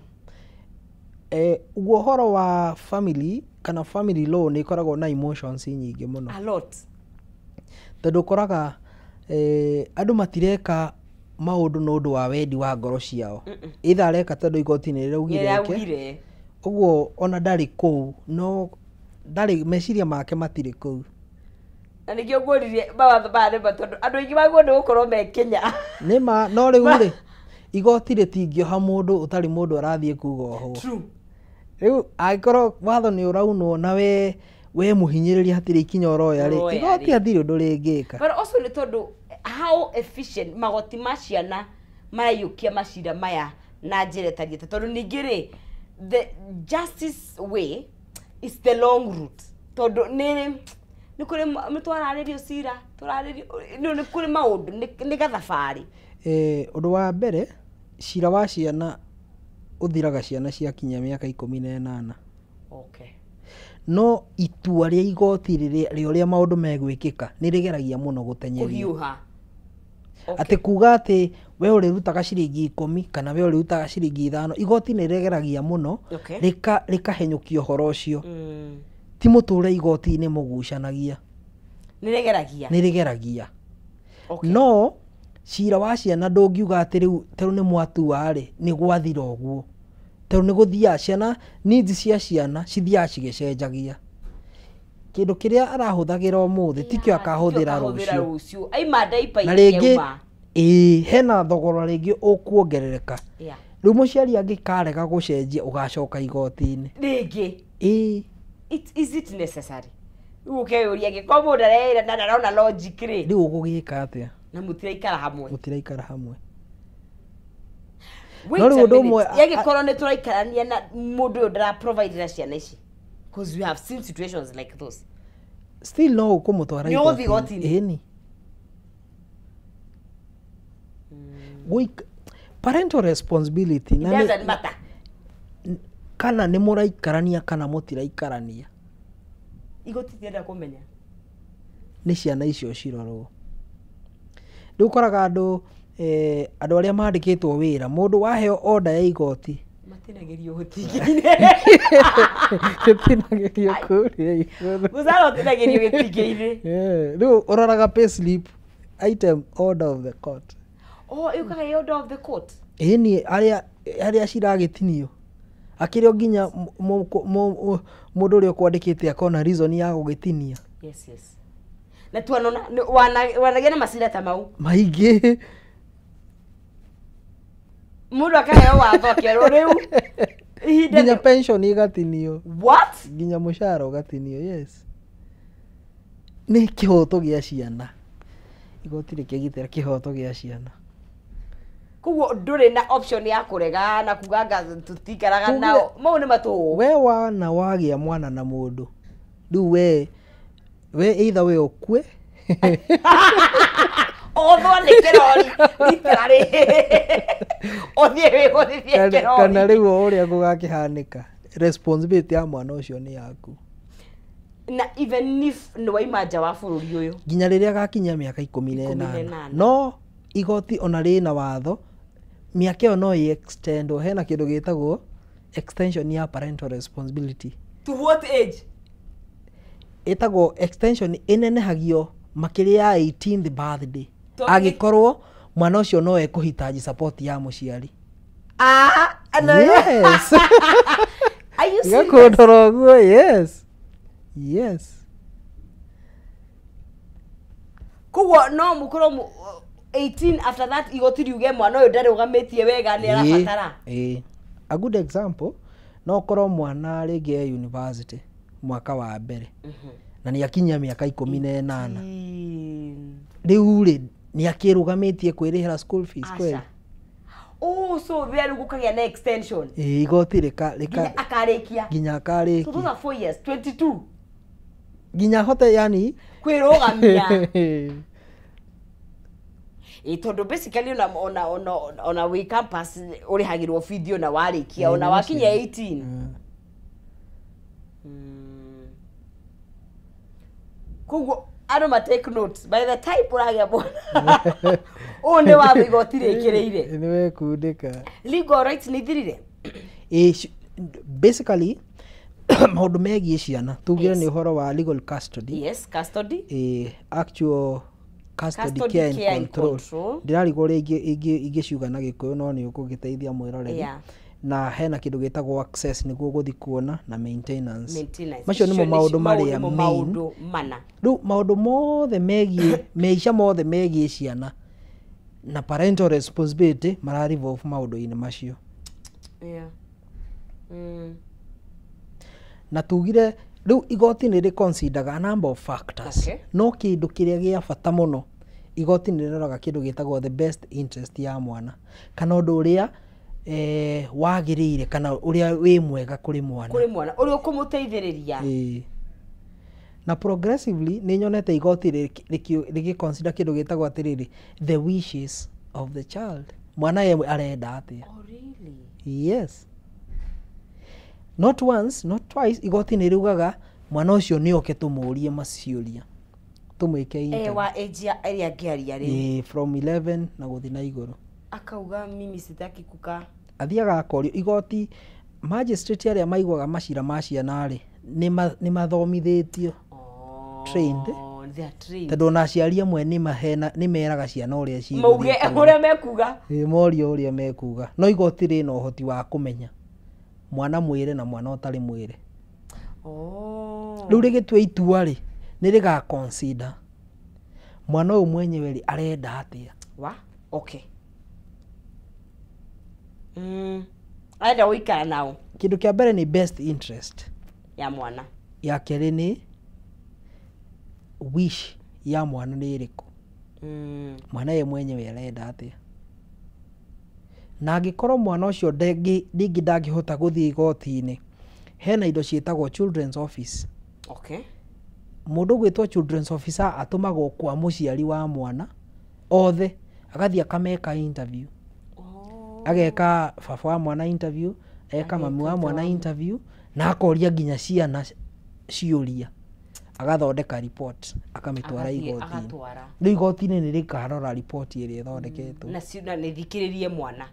ũguo ũhoro wa family kana family law nĩ ĩkoragwo na emotions nyingĩ mũno. A lot. Tondũ ũkoraga andũ matireka maũndũ nĩ ũndũ wa wendi wa ngoro ciao. Either areka tondũ igoti nĩ rĩraugire eke. Ũguo ona ndarĩ kũu, no ndarĩ, meciria make matirĩ kũu. Na nĩkĩo nguoririe mawatho maya nĩ ma, tondũ andũ aingĩ magwo nĩ gũkorwo me Kenya. Nĩ ma, no rĩu rĩ, igoti rĩtingĩoha mũndũ ũtarĩ mũndũ arathiĩ kuga ohwo. True. Rĩu angĩkorwo watho nĩ ũraunwo na we mũhinyĩrĩria hatirĩ ikinya ũroya rĩ, igoti hatirĩ ũndũ rĩngĩka. But also nĩ tondũ how efficient magoti ma ciana maraiyũkia macira maya na njĩra ĩtariĩte, tondũ ningĩ rĩ, the justice way is the long route. Tondũ nĩ kũrĩ nĩ twararĩrio cira, tũrarĩrio, nĩ kũrĩ maũndũ, nĩ gathabarĩ. Ũndũ wa mbere, cira wa ciana ũthiraga ciana ciakinya mĩaka 18. Okay. No itua rĩa igoti rĩa ũrĩa maũndũ megwĩkĩka nĩ rĩgeragia mũno gũteng'erio. Kũhiũha. Atĩ kuga atĩ we ũrĩrutaga ciringi 10 kana we ũrĩrutaga ciringi 5, igoti nĩ rĩgeragia mũno rĩkahenyũkia ũhoro ũcio. Ti mũtũre igoti-inĩ mũgucanagia. Nĩ rĩgeragia. Nĩ rĩgeragia. No cira wa ciana ndũngiuga atĩ rĩu tondũ nĩ mwatua rĩ, nĩ gwathira ũguo. Tondũ nĩ gũthiaga ciana, needs cia ciana cithiaga cigĩcenjagia. Kĩndũ kĩrĩa arahũthagĩra ũmũthĩ tikĩo akahũthĩra rũciũ. Aima diaper Na rĩngĩ ĩĩ, hena thogora rĩngĩ ũkuongerereka. Rĩu mũciari angĩkarega gũcenjia ũgacoka igoti-inĩ. Rĩngĩ. Ĩĩ. Is it necessary? Rĩu ũkeyũria angĩkorwo mũndũ areĩra na ndarona logic rĩ. Rĩu ũgũgĩka atĩa? Na mũtiraikara hamwe. Mũtiraikara hamwe. Wait a minute. Angĩkorwo nĩ tũraikarania na mũndũ ũyũ ndara provide ciana ici. Because we have seen situations like those. Still no ũkũmũtwara igoti-inĩ. Ĩni. Parental responsibility. It doesn't matter. Kana nĩ mũraikarania kana mũtiraikarania. Igoti rĩtienda kũmenya. Nĩ ciana icio cirorwo. Rĩu ũkoraga andũ andũ arĩa mandĩkĩtwo wĩra, mũndũ waheo order ya igoti matinagĩrio gĩtingĩ-inĩ. Gĩtinagĩrio kũrĩa igũrũ. Mũcara ũtinagĩrio gĩtingĩ-inĩ. Rĩu ũroraga payslip item order of the court. Oh, ĩũkaga ĩ order of the court. Ĩni, arĩa ciragĩtinio. Akĩrĩ o nginya mũndũ ũrĩa ũkwandĩkĩte akona reason ya gũgĩtinia. Yes, yes. Na tuanona wanagĩa na macira ta mau. Maingĩ. Mũndũ akaheo watho akerwo rĩu ihinda nginya pension igatinio. What? Nginya mũcara ũgatinio, yes. Nĩ kĩhoto gĩa ciana. Igoti rĩkĩgitĩra kĩhoto gĩa ciana. Koguo ndũrĩ na option ya kũrega na kuga nga tũtikaraga nao. Mau nĩ matũ. We wana wagĩa mwana na mũndũ rĩu we either we ũkue Othwo nĩ kĩrori literally. Ũthiĩ wĩgũthithie kĩrori. Kana rĩu o ũrĩa gũgakĩhanĩka responsibility ya mwana ũcio nĩ yaku. Na even if nĩ waima nja wa bũrũri ũyũ nginya rĩrĩa agakinyia mĩaka 18. No igoti ona rĩna watho mĩaka ĩyo no ĩ-extendwo. Hena kĩndũ gĩtagwo extension ya parental responsibility. To what age? Ĩtagwo extension ĩnenehagio makĩria ya 18th birthday. Angĩkorwo mwana ũcio no ekũhitaji support ya mũciari. Yes. Are you serious? Gakũndora ũguo, yes. Yes. Koguo no mũkorwo 18 after that igoti riuge mwana ũyũ ndarũgamĩtie wega nĩ arabatara. A good example no korwo mwana rĩngĩ e university mwaka wa mbere na nĩ akinyia mĩaka 18. Rĩu rĩ nĩ akĩrũgamĩtie kwĩrĩhĩra school fees kweli. Oh, so there gũkagĩa na extension. Igoti rĩka nginya akarĩkia. Nginya akarĩkia. So those are 4 years, 22. Nginya hote yani kwĩrũgamia. Tondũ basically ona wĩ campus ũrĩhagĩrwo video na warĩkia ona wakinya 18. Koguo andũ ma take notes by the time ũragĩa mwana. Ũũ nĩ watho igoti rĩkĩrĩire. Nĩ wekundĩka. Legal rights nĩ ithirire? Basically maũndũ megiĩ ciana tugire nĩ ũhoro wa legal custody. Yes, custody. Actual custody, care and control. Ndĩrarigwo ũrĩa ingĩciuga na Gĩkũyũ no nĩ ũkũgĩteithia mwĩroreri. Na hena kĩndũ gĩtagwo access nĩguo gũthiĩ kuona na maintenance. Macio nĩmo maũndũ marĩa main. Rĩu maũndũ mothe megiĩ maica mothe megiĩ ciana na parental responsibility mara revolve maũndũ-inĩ macio. Na tugire rĩu igoti nĩ rĩ-consideraga a number of factors. No kĩndũ kĩrĩa gĩa bata mũno igoti nĩ rĩroraga kĩndũ gĩtagwo the best interest ya mwana kana ũndũ ũrĩa wagĩrĩire kana ũrĩa wĩ mwega kũrĩ mwana. Kũrĩ mwana ũrĩa ũkũmũteithĩrĩria. Na progressively nĩ nyonete igoti rĩgĩ-consider kĩndũ gĩtagwo atĩrĩrĩ the wishes of the child. Mwana ye arenda atĩa. Oh, really? Yes. Not once, not twice, igoti nĩ riugaga mwana ũcio nĩ oke tũmũrie maciũria. Tũmwĩke interview. Wa age ya ĩrĩa angĩaria rĩu. From 11 na gũthiĩ na igũrũ. Akauga mimi sitaki kukaa. Athiaga akorio igoti magistrate arĩa maiguaga macira ma ciana rĩ nĩ mathomithĩtio. Trained. They are trained. Tondũ ona aciari amwe nĩ meraga ciana ũrĩa cigũthiĩ. Mauge ũrĩa mekuga. Morio ũrĩa mekuga. No igoti rĩna ũhoti wa kũmenya mwana mwĩre na mwana ũtarĩ mwĩre. Rĩu rĩgĩtua itua rĩ nĩ rĩga consider mwana ũyũ mwenyewe rĩ arenda atĩa. Okay. Arenda gũikara nao. Kĩndũ kĩa mbere nĩ best interest ya mwana. Ya kerĩ nĩ wish ya mwana nĩ ĩrĩkũ. Mwana ye mwenyewe arenda atĩa. Na angĩkorwo mwana ũcio rĩngĩ ndangĩhota gũthiĩ igoti-inĩ, hena indo ciĩtagwo children's office. Okay. Mũndũ ũgwĩtwo children's officer atũmagwo kwa mũciari wa mwana othe, agathiĩ akameka interview. Ageka baba wa mwana interview, eka mami wa mwana interview, na akoria nginya ciana ciũria. Agathondeka report, akamĩtwara igoti-inĩ. Rĩu igoti-inĩ nĩ rĩkarora report ĩrĩa ĩthondeketwo. Na nĩthikĩrĩrie mwana.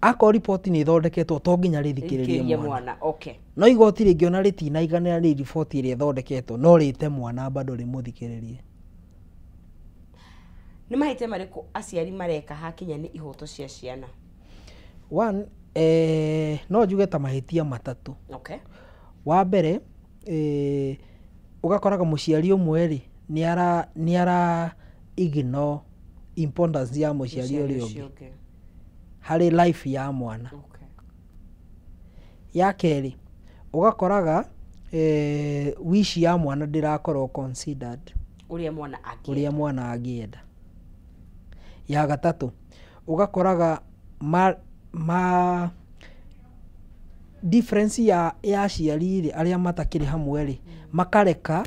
Akorwo report nĩ ĩthondeketwo to nginya rĩthikĩrĩrie mwana. Okay. No igoti rĩngĩona rĩtinaiganĩra nĩ report ĩrĩa ĩthondeketwo no rĩte mwana bado rĩmũthikĩrĩrie. Nĩ mahĩtia marĩkũ aciari mareka hakinya nĩ ihoto cia ciana? One, no njuge ta mahĩtia matatũ. Okay. Wa mbere, ũgakoraga mũciari ũmwe rĩ nĩ ara ignore importance ya mũciari ũrĩa ũngĩ harĩ life ya mwana. Okay. Ya kerĩ, ũgakoraga wish ya mwana ndĩrakorwo considered ũrĩa mwana angĩenda. Ya gatatũ, Ũgakoraga ma difference ya aciari rĩ arĩa matakĩrĩ hamwe rĩ, makareka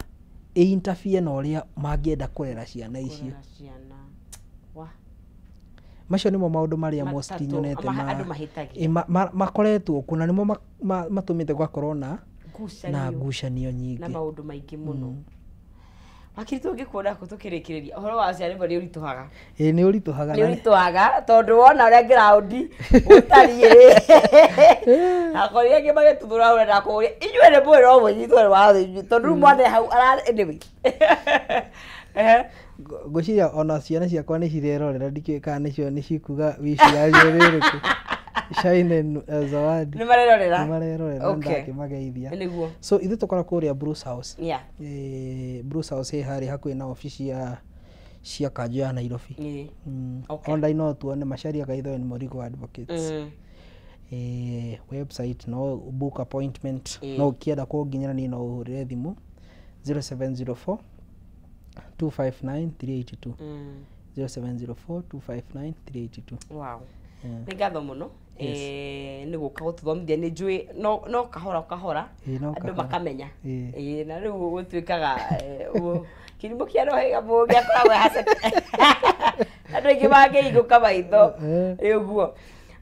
ĩ-interfere na ũrĩa mangĩenda kũrera ciana icio. Macio nĩmo maũndũ marĩa mostly nyonete makoretwo kuo, na nĩmo matũmĩte gũgakorwo na ngucanio nyingĩ na maũndũ maingĩ mũno. Wakiri, tũngĩkuona kũ tũkĩrĩkĩrĩria ũhoro wa aciari nĩ ũritũhaga? Ĩĩ, nĩ ũritũhaga. Nĩ ũritũhaga tondũ wona ũrĩa ground ũtariĩ rĩ, akorire angĩ magĩtuthũra ũrĩa ndakũria inyuĩ nĩ mũĩ no mũnyitwo nĩ watho inyuĩ, tondũ rĩu mwana hau anyway. Ngwĩciria ona ciana ciakwa nĩ cirerorera, ndikĩũĩ kana nĩcio nĩ cikuga wici yanyu nĩ ĩrĩkũ. Shine and Zawadi nĩ marerorera, nĩ marerorera, ndakĩmageithia. Nĩguo. So ithuĩ tũkoragwo kũrĩa Bruce House. Bruce House ĩ harĩa hakuhĩ na obici cia kanjũ ya Nairobi. Online no tuone Macharia Gaitho and Morigo Advocates. Website no book appointment, no ũkĩenda kũnginyĩra niĩ no ũhũrĩre thimũ 0704 259 382. 0704 259 382. Wow. Nĩ ngatho mũno nĩ gũka gũtũthomithia, nĩ njũĩ no kahora kahora andũ makamenya. Na rĩu gũtuĩkaga kĩrimũ kĩa rohĩga mũgĩ akoragwo hacete andũ aingĩ mangĩhingũka maitho rĩ ũguo.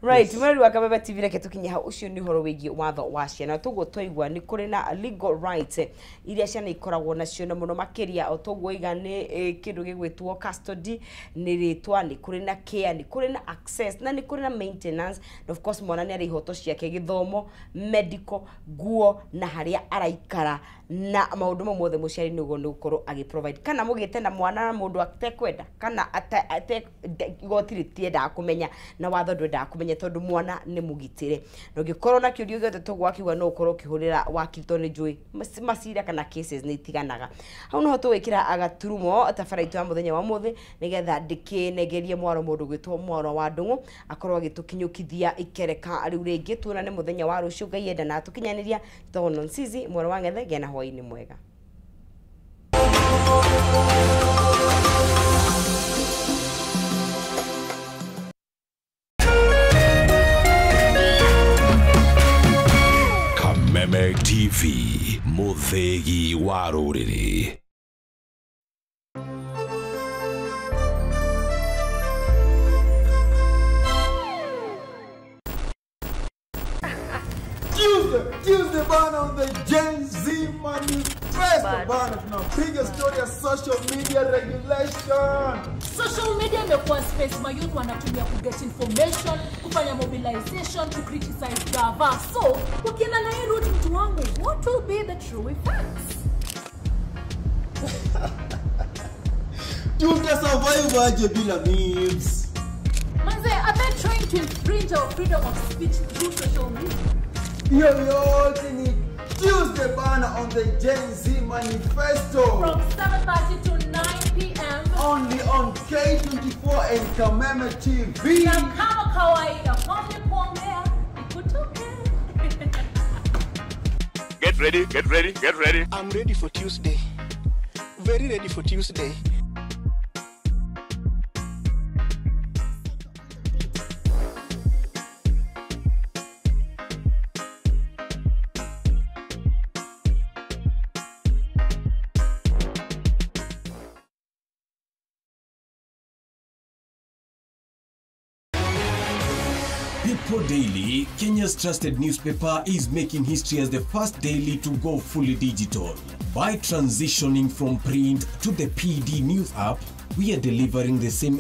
Right, mweri wa Kameme TV, reke tũkinye hau. Ũcio nĩ ũhoro wĩgiĩ watho wa ciana. Tũguo twaigua nĩ kũrĩ na legal rights iria ciana ikoragwo nacio, na mũno makĩria o tũguo iga nĩ kĩndũ gĩgwĩtwo custody, nĩ rĩtwa, nĩ kũrĩ na care, nĩ kũrĩ na access, na nĩ kũrĩ na maintenance, na of course mwana nĩ arĩ ihoto ciake, gĩthomo, medical, nguo na harĩa araikara, na maũndũ mau mothe mũciari nĩguo nĩ gũkorwo agĩ provide. Kana mũgĩte na mwana na mũndũ atekwenda, kana igoti rĩtiendaga kũmenya na watho ndwendaga kũmenya, tondũ mwana nĩ mũgitĩre. Na ũngĩkorwo na kĩũria gĩothe tũguo akiuga no ũkorwo ũkĩhũrĩra wakiri, tondũ nĩ njũĩ macira kana cases nĩ itiganaga. Hau noho tũgwĩkĩra agaturumo tabara itũ ya mũthenya wa mũthĩ, nĩgetha ndĩkĩnegerie mwaro mũndũ gwĩtwo Mwaro wa Ndũng'ũ akorwo agĩtũkinyũkithia ikereka rĩu rĩngĩ. Tuonane mũthenya wa rũciũ Ngai enda na atũkinyanĩria. Tũtagwo Nonsizi Mwaro wa Ng'ethe, gĩa na hwaĩ-inĩ mwega. Kameme TV, mũthĩgi wa rũrĩrĩ. Tuesday bana on the Gen Z Manifesto bana, tunapiga story ya social media regulation. Social media imekuwa space mayouth wanatumia ku get information, kufanya mobilization, to criticize gava. So ukienda na hii route, mtu wangu, what will be the true effects? Tuta survive aje bila memes? Manze, are they trying to infringe our freedom of speech through social media? Hiyo yote ni Tuesday bana on the Gen Z Manifesto. From 7:30 to 9 p.m. Only on K24 and Kameme TV. Na kama kawaida, kwani kuongea ikutoke. Get ready, get ready, get ready. I'm ready for Tuesday. Very ready for Tuesday. People Daily, Kenya's trusted newspaper, is making history as the first daily to go fully digital. By transitioning from print to the PD News app, we are delivering the same